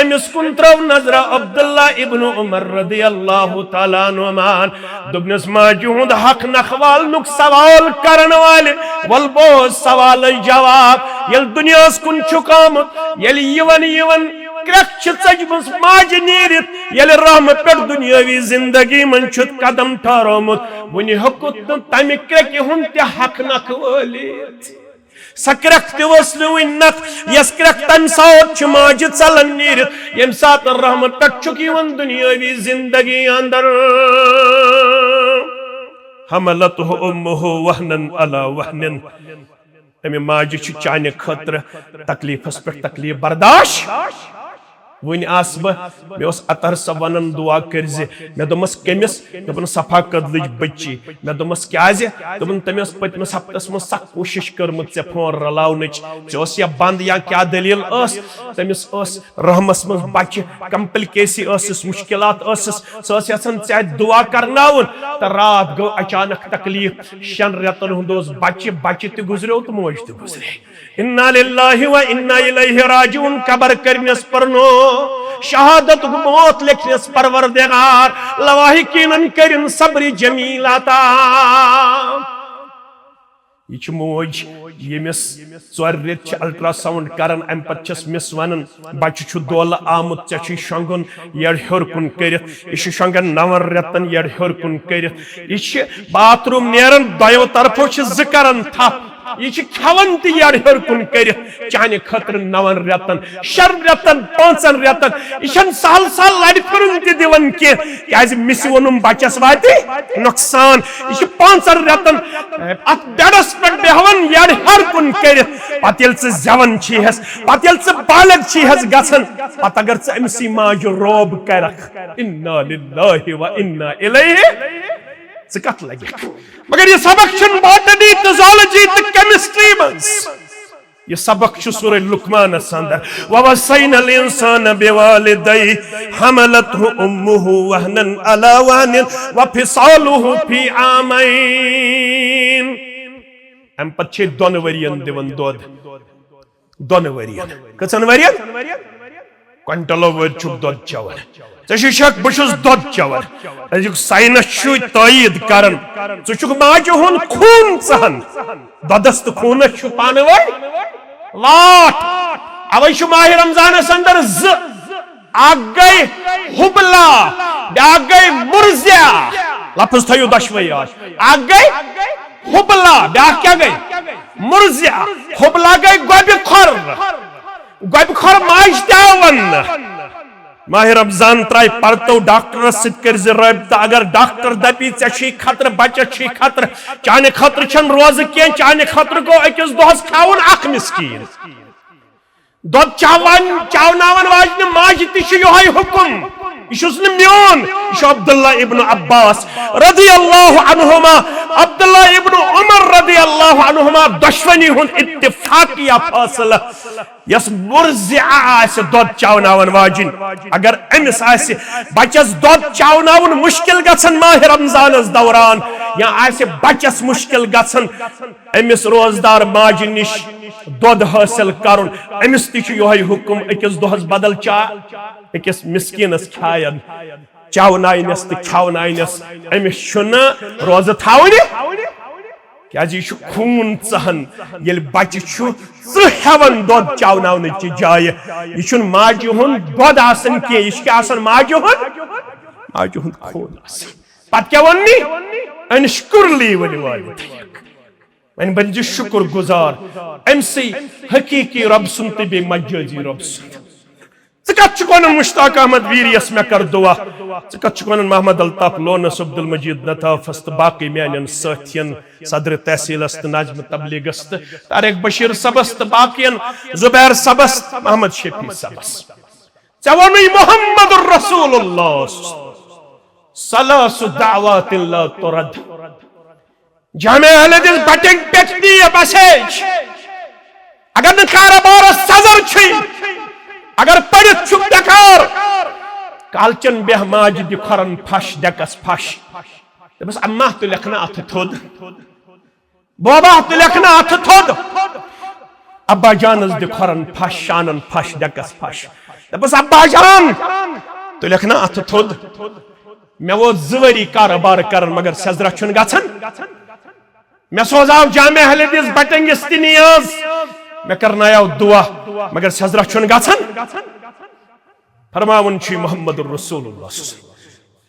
أمِس کُن ترٲو نظرہ عبداللہ ابن عمر رضی اللہ تعالیٰ عنہما۔ دوٚپنس، ماجہِ ہُنٛد حق نکھوالنُک سوال کرن والہِ، ول بوز سوالس جواب۔ ییٚلہِ دُنیاہس کُن چھُکھ آمُت، ییٚلہِ یِوان یِوان کرٛٮ۪کھ چھِ ژٔجمٕژ ماجہِ نیٖرِتھ، ییٚلہِ رحمہٕ پٮ۪ٹھ دُنیٲوی زندگی منٛز چھُتھ قدم ٹھہرومُت، وُنہِ ہیوٚکُتھ نہٕ تمہِ کرٛٮ۪کہِ ہُنٛد تہِ حق نکھوٲلِتھ۔ سۄ کرٛٮ۪کھ تہِ ؤژھ نہٕ وُنہِ نکھ، یۄس کرٛٮ۪کھ تمہِ ساتہٕ چھِ ماجہِ ژلان نیٖرِتھ، ییٚمہِ ساتہٕ رحمہٕ پٮ۪ٹھ چھُکھ یِوان دُنیٲوی زندگی اندر۔ حملته امه وهنا على وهن۔ أمہِ ماجہِ چھُ چانہِ خٲطرٕ تکلیفس پٮ۪ٹھ تکلیف برداشت۔ وُنہِ آس بہٕ، مےٚ اوس اطہر صٲب ونان، دعا کٔرۍ زِ۔ مےٚ دوٚپمس، کٔمِس؟ دوٚپُن، صفا کدلٕچ بچی۔ مےٚ دوٚپمس، کیازِ؟ دوٚپُن، تٔمۍ ٲس پٔتمِس ہفتس منٛز سخ کوٗشش کٔرمٕژ ژےٚ فون رلاونٕچ، ژےٚ اوس یا بند یا کیٛاہ دٔلیٖل ٲس؟ تٔمِس ٲس رحمس منٛز بچہِ، کمپلیکیسی ٲسٕس، مشکلات ٲسٕس، سۄ ٲس یژھان ژےٚ اَتھِ دعا کرناوُن، تہٕ راتھ گوٚو اچانک تکلیف۔ شٮ۪ن رٮ۪تن ہُنٛد اوس بچہِ، بچہِ تہِ گُزریو تہٕ موج تہِ گُزرے۔ انا للہ و انا الیہ راجعون۔ قبر کٔرنس پرنو، شہادت موت لیکھنس پروردگار، لواحقینن کٔرِن صبر جمیل عطا۔ یہِ چھِ موج، ییٚمِس ژورِ رٮ۪تۍ چھِ الٹرا ساؤنڈ کران، امہِ پتہٕ چھس مِس ونان، بچہِ چھُ دولہٕ آمُت، ژےٚ چھُے شۄنٛگُن یٔڑ ہیوٚر کُن کٔرِتھ۔ یہِ چھُ شۄنٛگان نون رٮ۪تن یٔڑ ہیوٚر کُن کٔرِتھ۔ یہِ چھِ باتھ روٗم نیران، دۄیو طرفو چھِ زٕ کران تھپھ۔ یہِ چھِ کھٮ۪وان تہِ یٔڑ ہیوٚر کُن کٔرِتھ۔ چانہِ خٲطرٕ نون رٮ۪تن، شٮ۪ن رٮ۪تن، پانٛژن رٮ۪تن۔ یہِ چھَنہٕ سہل سہل لرِ پھِرُن تہِ دِوان کینٛہہ، کیازِ مِسہِ ووٚنُم بچس واتہِ نۄقصان۔ یہِ چھِ پانٛژن رٮ۪تن اتھ بیڈس پٮ۪ٹھ بیہوان یٔڑ ہیوٚر کُن کٔرِتھ۔ پتہٕ ییٚلہِ ژٕ زٮ۪وان چھیہس، پتہٕ ییٚلہِ ژٕ بالغ چھیہس گژھان، پتہٕ اگر ژٕ أمۍ سٕے ماجہِ روب کرکھ، انا للہ و انا الیہ، ژٕ کتھ لگکھ؟ مگر یہِ سبق چھُنہٕ باٹنی تہٕ زالجی تہٕ کیمسٹری منٛز۔ یہِ سبق چھُ سورہ لقمانس اندر، ووصینا الانسان بوالدیہ حملته امه وهنا على وهن وفصاله في عامين۔ امہِ پتہٕ چھِ دۄن ؤرین دِوان دۄد۔ دۄن ؤرین۔ کٔژن ؤرین؟ کوینٹلو ؤرۍ چھُکھ دۄد چٮ۪وان۔ ژےٚ چھُے شک بہٕ چھُس دۄد چٮ۪وان؟ أزیُک ساینس چھُ تٲیید کران، ژٕ چھُکھ ماجہِ ہُنٛد خوٗن ژہان۔ دۄدس تہٕ خوٗنس چھُ پانہٕ ؤنۍ واٹھ۔ اوے چھُ ماہِ رمضانس اندر زٕ، اکھ گٔے حبلہ، بیاکھ گٔے مرضعہ۔ لفظ تھٲیِو دۄشوے یاد۔ اکھ گٔے حبلہ، بیاکھ کیٛاہ گٔے؟ مرضعہ۔ حبلہ گٔے گۄبہِ کھۄر، گۄبہِ کھۄر ماجہِ تہِ آو وننہٕ۔ ماہِ رمضان ترٛایہِ پرتو ڈاکٹرس سۭتۍ کٔرۍ زِ رٲبطہٕ۔ اگر ڈاکٹر دپی ژےٚ چھُے خطرٕ، بچس چھُے خطرٕ، چانہِ خٲطرٕ چھَنہٕ روزٕ کینٛہہ، چانہِ خٲطرٕ گوٚو أکِس دۄہس کھاوُن اکھ مسکیٖن۔ دۄد چاوان، چاوناوان واجنہِ ماجہِ تہِ چھُ یِہوٚے حُکم۔ یہِ چھُس نہٕ میون، یہِ چھُ عبداللہ ابن عباس رضی اللہ عنہما، عبداللہ ابن عمر رضی اللہ عنہما دۄشوٕنی ہُنٛد اتفاقیہ فٲصلہٕ۔ یۄس مرضعہ آسہِ، دۄد چاوناوان واجِنۍ، اگر أمِس آسہِ بچس دۄد چاوناوُن مشکل گژھان ماہِ رمضانس دوران، یا آسہِ بچس مشکل گژھان أمِس روزدار ماجہِ نِش دۄد حٲصِل کرُن، أمِس تہِ چھُ یِہوٚے حُکم، أکِس دۄہس بدل چا، أکِس مسکیٖنس کھاین، چاوناینس تہٕ کھیاوناینس۔ أمِس چھُنہٕ روزٕ تھاوٕنہِ۔ کیازِ یہِ چھُ خوٗن ژَہان۔ ییٚلہِ بَچہِ چھُ ژٕہ ہٮ۪وان دۄد چاوناونہٕ چہِ جایہِ، یہِ چھُنہٕ ماجہِ ہُنٛد دۄد آسان کینٛہہ، یہِ چھُ کیٛاہ آسان؟ ماجہِ ہُنٛد، ماجہِ ہُنٛد خوٗن آسان۔ پتہٕ کیٛاہ ووٚن نی؟ انشکر لی ولوالدیک۔ وۄنۍ بٔنۍ زِ شُکر گُزار أمۍ سٕے حقیٖقی رۄب سُنٛد تہٕ بیٚیہِ مجٲزی رۄب سُنٛد۔ ژٕ کتھ چھُکھ ونان مشتاق احمد ویریس مےٚ کر دعا؟ ژٕ کتھ چھُکھ ونان محمد الطاف لونس، عبدالمجید نطافس تہٕ باقی میانٮ۪ن سٲتھین صدر تحصیلس تہٕ ناظم تبلیغس تہٕ طارق بشیر صٲبس تہٕ باقین، زبیر صٲبس، محمد شفیع صٲبس؟ ژےٚ ووٚنُے محمد رسول اللہ، ثلاث دعوات لا ترد۔ جامع اہل حدیث بٹنگ پٮ۪ٹھ دِیہِ مسیج۔ اگر نہٕ کارٕبارس سزر چھُے، اگر پٔرِتھ چھُکھ بیکار، کالچن بیٚہہ ماجہِ دِ کھۄرن پھش، ڈٮ۪کس پھش۔ دوٚپُس، اماہ، تُلٮ۪کھ نہٕ اتھٕ تھوٚد؟ بابا، تُلٮ۪کھ نہٕ اتھٕ تھوٚد؟ ابا جانس دِ کھۄرن پھش، شانن پھش، ڈٮ۪کس پھش۔ دوٚپُس، ابا جان، تُلٮ۪کھ نہٕ اتھٕ تھوٚد؟ مےٚ ووت زٕ ؤری کارٕبار کران، مگر سیزرا چھُنہٕ گژھان۔ مےٚ سوزاو جامع اہل حدیث بٹنگس تہِ نیاز، مےٚ کرنایاو دعا، مگر سیزرا چھُنہٕ گژھان۔ فرماوان چھُ محمد رسول اللہ صلی اللہ علیہ وسلم،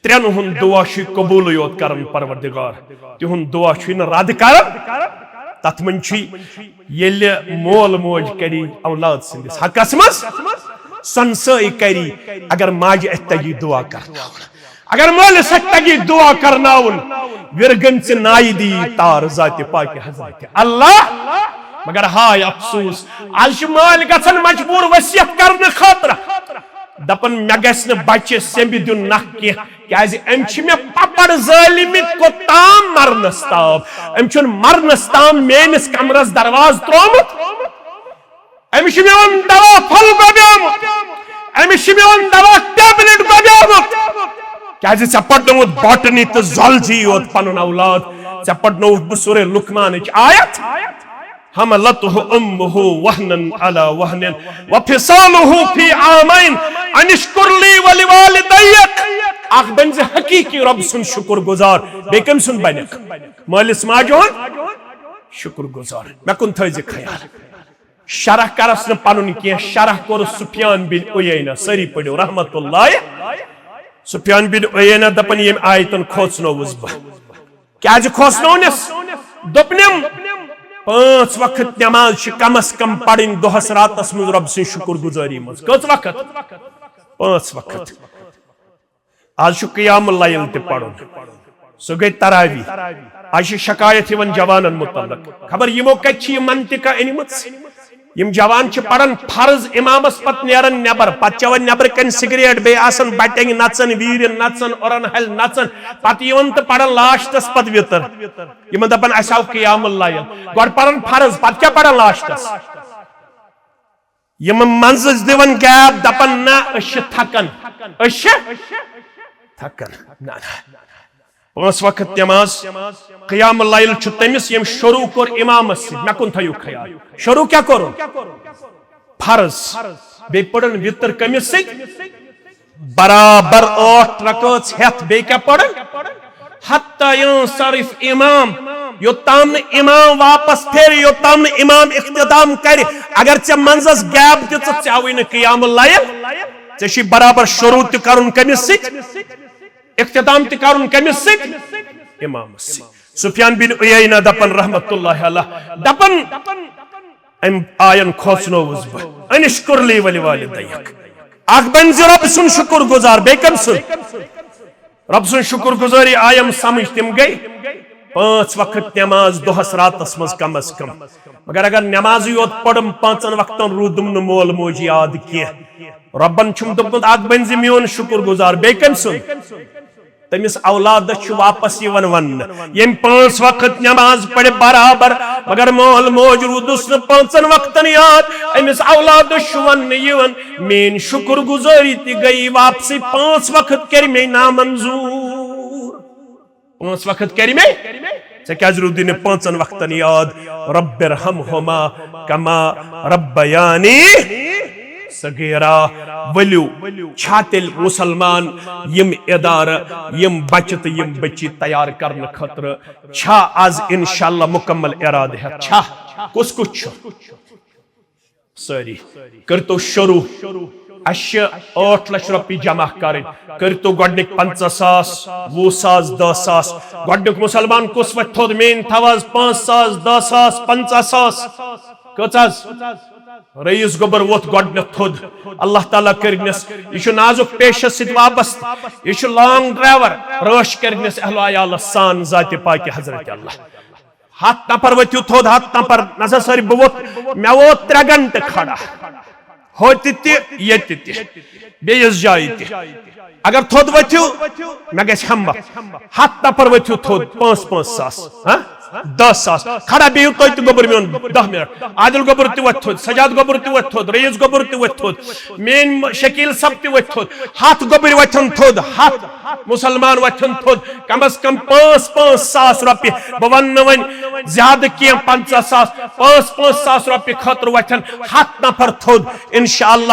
ترٛٮ۪ن ہُنٛد دعا چھُ قبوٗلٕے یوت کران پروردگار، تِہُنٛد دعا چھُے نہٕ رد کران۔ تتھ منٛز چھُ ییٚلہِ مول موج کری اولاد سٕنٛدِس حقس منٛز سۄنسٲے کری، اگر ماجہِ اتھِ تگی دعا کرناوُن، اگر مٲلِس اتھِ تگی دعا کرناوُن، وِرگن ژِ نایہِ دی تار ذاتِ پاکِ حضرت اللہ۔ مگر ہاے افسوس، از چھِ مٲلۍ گژھان مجبوٗر وصیت کرنہٕ خٲطرٕ، دپان، مےٚ گژھِ نہٕ بچہِ سیمبہِ دیُن نکھ کینٛہہ، کیازِ أمۍ چھِ مےٚ پپر ظٲلمہِ کوٚت تام مرنس تام، أمۍ چھُنہٕ مرنس تام میٲنِس کمرس دروازٕ ترٛوومُت۔ أمِس چھُ میون دوا پھل گۄبیومُت، أمِس چھُ میون دوا ٹیبلٹ گۄبیومُت۔ کیازِ ژےٚ پرنووُتھ باٹنی تہٕ زالجی یوت پنُن اولاد، ژےٚ پرنووُتھ بہٕ سورہ لقمانٕچ آیت، حملته امه وهنا على وهن وفصاله في عامين ان اشكر لي ولوالديك۔ اکھ بنزِ حقیقی رب سُنٛد شکر گزار، بیٚیہِ کٔمۍ سُنٛد بنکھ؟ مٲلِس ماجہِ ہُنٛد شکر گزار۔ مےٚ کُن تھٲیزِ خیال۔ شرح کرس نہٕ پنُن کینٛہہ، شرح کوٚر سفیان بن عیینہ، سٲری پٔرِو رحمت اللہ۔ سفیان بن عیینہ دپان، ییٚمۍ آیتن کھوژنووُس بہٕ۔ کیازِ کھوژنوونس؟ دوٚپنم، پانٛژھ وقت نماز چھِ کم از کم پرٕنۍ دۄہس راتس منٛز رۄب سٕنٛز شُکر گُزٲری منٛز۔ کٔژ وقت؟ پانٛژھ وقت۔ آز چھُ قیام اللیل تہِ پرُن، سُہ گٔے تراویح۔ آز چھِ شکایت یِوان جوانن متعلق، خبر یِمو کتہِ چھِ یہِ منطقہ أنمٕژ۔ یِم جوان چھِ پران فرض امامس، پتہٕ نیران نٮ۪بر، پتہٕ چٮ۪وان نٮ۪برٕ کنہِ سگریٹ، بیٚیہِ آسان بٹنگۍ نژان، ویٖرِ نژان، اُرن ہلۍ نژان، پتہٕ یِوان تہٕ پران لاسٹس پتہٕ وِتر۔ یِمن دپان، اسہِ آو قیام اللیل۔ گۄڈٕ پران فرض، پتہٕ کیٛاہ پران لاسٹس؟ یِم منٛزٕ دِوان گیپ، دپان، نہ، أسۍ چھِ تھکان، أسۍ چھِ تھکان۔ نہ، نہ۔ پانٛژھ وقت نماز، قیام اللیل چھُ تٔمِس، ییٚمۍ شروع کوٚر امامس سۭتۍ۔ مےٚ کُن تھٲیِو خیال، شروع کیٛاہ کوٚرُن؟ فرض۔ بیٚیہِ پٔرٕن وِتر کٔمِس سۭتۍ؟ برابر ٲٹھ رکٲژ ہٮ۪تھ۔ بیٚیہِ کیٛاہ پٔرٕن؟ حتی ینصرف امام، یوٚتام نہٕ امام واپس پھیرِ، یوٚتام نہٕ امام اختتام کرِ۔ اگر ژےٚ منٛزس گیپ دِژٕتھ، ژےٚ آوٕے نہٕ قیام اللیل۔ ژےٚ چھُے برابر شروع تہِ کرُن کٔمِس سۭتۍ؟ اختتام تہِ کرُن کٔمِس سۭتۍ؟ امامس سۭتۍ۔ سفیان بن عیینہ دپان رحمت اللہ علیہ، دپان، أمۍ آین کھوژنووُس بہٕ، ان اشکر لی ولوالدیک۔ اکھ بن زِ رۄب سُنٛد شُکر گُزار، بیٚیہِ کٔمۍ سُنٛد؟ رۄب سُنٛد شُکر گُزٲری آیم سمجھ، تِم گٔے پانٛژھ وقت نماز دۄہس راتس منٛز کم از کم۔ مگر اگر نمازٕے یوت پرم پانٛژن وقتن، روٗدُم نہٕ مول موج یاد کینٛہہ۔ رۄبن چھُم دوٚپمُت، اکھ بٔنۍ زِ میون شُکر گُزار، بیٚیہِ کٔمۍ سُنٛد؟ تٔمِس اولادس چھُ واپس یِوان وننہٕ، ییٚمۍ پانٛژھ وقت نماز پرِ برابر، مگر مول موج روٗدُس نہٕ پانٛژن وقتن یاد۔ أمِس اولادس چھُ وننہٕ یِوان، میٲنۍ شُکر گُزٲری تہِ گٔیی واپسٕے، پانٛژھ وقت کٔرۍ مےٚ نامنظوٗر۔ پانٛژھ وقت کٔرۍ مےٚ، ژےٚ کیٛازِ روٗدُے نہٕ پانٛژن وقتن یاد؟ رب ارحمہما کما ربیانی صغیرا۔ ؤلِو، چھا تیٚلہِ مُسلمان یِم ادارٕ، یِم بچہِ تہٕ یِم بچی تیار کرنہٕ خٲطرٕ چھا از انشاءاللہ مکمل ارادٕ ہٮ۪تھ؟ چھا؟ کُس کُس چھُ؟ سٲری۔ کٔرۍتو شروع۔ اَسہِ چھِ ٲٹھ لچھ رۄپیہِ جمع کرٕنۍ۔ کٔرۍتو گۄڈٕنِکۍ پنٛژاہ ساس، وُہ ساس، دَہ ساس۔ گۄڈٕنیُک مُسلمان کُس وۄتھِ تھوٚد؟ میٛٲنۍ تھاو حظ پانٛژھ ساس، دَہ ساس، پنٛژاہ ساس۔ کٔژ حظ؟ رئیس گوٚبُر ووٚتھ گۄڈٕنیتھ تھوٚد۔ اللہ تعالیٰ کٔرنس، یہِ چھُ نازُک پیشس سۭتۍ وابستہٕ، یہِ چھُ لانگ ڈرائیور، رٲچھ کٔرنس اہل و عیالس سان ذاتِ پاکِ حضرت اللہ۔ ہتھ نفر ؤتھِو تھوٚد، ہتھ نفر۔ نہ سا سٲری، بہٕ ووٚتھ، مےٚ ووت ترٛےٚ گھنٹہٕ کھڑا، ہوٚتہِ تہِ، ییٚتہِ تہِ، بیٚیِس جایہِ تہِ۔ اگر تھوٚد ؤتھِو، مےٚ گژھِ ہمت۔ ہتھ نفر ؤتھِو تھوٚد، پانٛژھ پانٛژھ ساس، ہاں؟ دَہ ساس۔ کھڑا بِہِو تُہۍ تہِ گوٚبُر میون دَہ منٹ۔ عادل گوٚبُر تہِ وۄتھِ تھوٚد، سجاد گوٚبُر تہِ وۄتھِ تھوٚد، رئیس گوٚبُر تہِ وۄتھِ تھوٚد، میٲنۍ م-، شکیل صٲب تہِ وۄتھِ تھوٚد۔ ہتھ گوٚبٕرۍ وۄتھن تھوٚد، ہتھ مسلمان وۄتھن تھوٚد، کم از کم پانٛژھ پانٛژھ ساس رۄپیہِ۔ بہٕ ونہٕ نہٕ وۄنۍ زیادٕ کینٛہہ، پنٛژاہ ساس، پانٛژھ پانٛژھ ساس رۄپیہِ خٲطرٕ وۄتھن ہتھ نفر تھوٚد۔ انشاءاللہ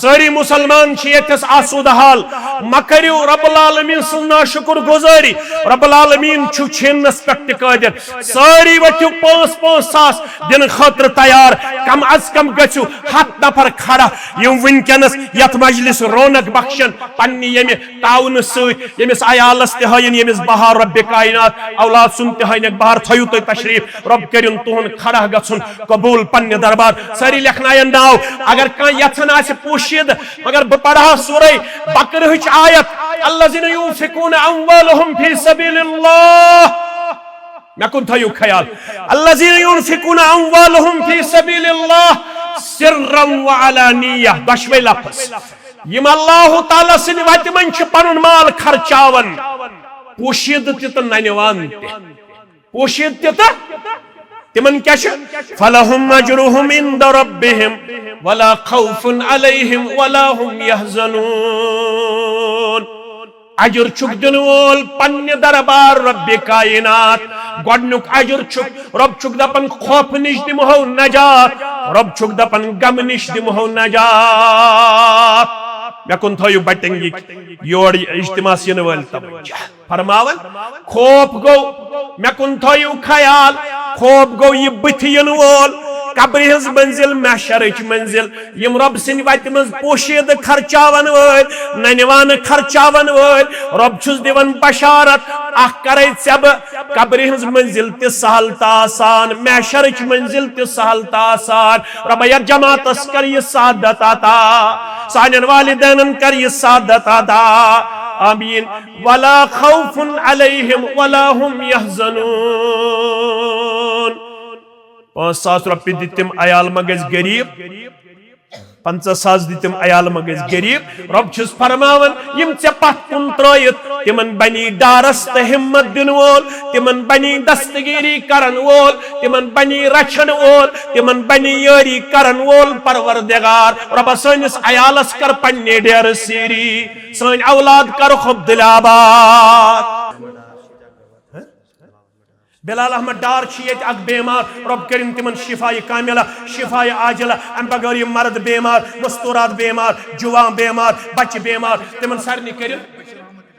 سٲری مسلمان چھِ ییٚتھس آسودٕ حال۔ مہ کٔرِو رب العالمین سٕنٛز ناشُکر گُزٲری۔ رب العالمین چھُ چھینس پٮ۪ٹھ تہِ قٲدر۔ سٲری ؤتھِو پانٛژھ پانٛژھ ساس دِنہٕ خٲطرٕ تیار۔ کم از کم گٔژھِو ہتھ نفر کھڑا، یِم وٕنکیٚنس یتھ مجلس رونق بخشن پننہِ ییٚمہِ تعاونہٕ سۭتۍ، ییٚمِس عیالس تہِ ہٲیِن، ییٚمِس بہار رب کائنات اولاد سُنٛد تہِ ہٲینکھ بہار۔ تھٲیِو تُہۍ تشریف، رب کٔرِن تُہُنٛد کھڑا گژھُن قبول پننہِ دربار۔ سٲری لیکھناین ناو۔ اگر کانٛہہ یژھان آسہِ پوشیدٕ، مگر بہٕ پرہا سورہ بقرہٕچ آیت، الذین ينفقون اموالهم في سبيل الله۔ مےٚ کُن تھٲیِو خیال، الذین ينفقون اموالهم في سبيل الله سرا وعلانية، دۄشوے لفظ۔ یِم اللہ تعالیٰ سٕنٛدِ وتہِ منٛز چھِ پنُن مال خرچاوان، پوشیدٕ تہِ تہٕ ننہِ وان تہِ۔ پوشیدٕ تہِ تہٕ تِمن کیٛاہ چھُ؟ فلهم اجرهم عند ربهم ولا خوف عليهم ولا هم يحزنون۔ اجر چھُکھ دِنہٕ وول پننہِ دربار رب کائنات۔ گۄڈنیُک اجر چھُکھ، رب چھُکھ دپان، خوفہٕ نِش دِمہو نجات، رب چھُکھ دپان، غمہٕ نِش دِمہو نجات۔ مےٚ کُن تھٲیِو بٹنگی یور اجتماعس یِنہٕ وٲلۍ توجہ۔ فرماوان، خوف گوٚو، مےٚ کُن تھٲیِو خیال، خوف گوٚو یہِ بٕتھِ یِنہٕ وول، قبرِ ہٕنٛز منزل، محشرٕچ منزل۔ یِم رۄب سٕنٛدِ وتہِ منٛز پوشیدٕ خرچاون وٲلۍ، ننہِ وانہٕ خرچاون وٲلۍ، رۄب چھُس دِوان بشارت، اکھ کرے ژےٚ بہٕ قبرِ ہٕنٛز منزل تہِ سہل تہٕ آسان، محشرٕچ منزل تہِ سہل تہٕ آسان۔ رۄبا، یتھ جماعتس کر یہِ سعادت عطا، سانٮ۪ن والدینن کر یہِ سعادت عطا۔ آمین۔ ولا خوف عليهم ولا هم يحزنون۔ پانٛژھ ساس رۄپیہِ دِتۍ تِم، عیال ما گژھِ غریب؟ پنٛژاہ ساس دِتۍ تِم، عیال ما گژھِ غریب؟ رۄب چھُس فرماوان، یِم ژےٚ پتھ کُن ترٲیِتھ، تِمن بنی ڈارس تہٕ ہمت دِنہٕ وول، تِمن بنی دستگیری کرن وول، تِمن بنی رچھن وول، تِمن بنی یٲری کرن وول پروردگار۔ رۄبا، سٲنِس عیالس کر پننہِ ڈیرٕ سیٖری، سٲنۍ اولاد کرُکھ عبدالآباد۔ بلال احمد ڈار چھِ ییٚتہِ اکھ بیمار، رۄب کٔرِن تِمن شفایہِ کاملہ، شفایہِ عاجلہ۔ امہِ بغٲر یِم مرد بیمار، مستورات بیمار، جوان بیمار، بچہِ بیمار، تِمن سارنٕے کٔرِن۔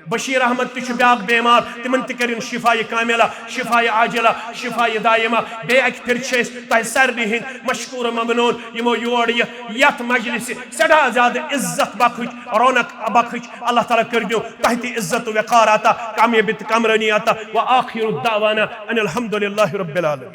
بشیر احمد تہِ چھُ بیاکھ بیمار، تِمن تہِ کٔرِن شفایہِ کاملہ، شفایہِ عاجلہ، شفایہِ دائمہ۔ بیٚیہِ اکہِ پھِرِ چھِ أسۍ تۄہہِ سارنٕے ہٕنٛدۍ مشکور ممنون، یِمو یور یہِ یتھ مجلسہِ سٮ۪ٹھاہ زیادٕ عزت بخش، رونق بخش۔ اللہ تعالیٰ کٔرِنو تۄہہِ تہِ عزت و وقار عطا، کامیٲبی تہٕ کامرٲنی عطا۔ وآخر دعوانا ان الحمد للہ رب العالمین۔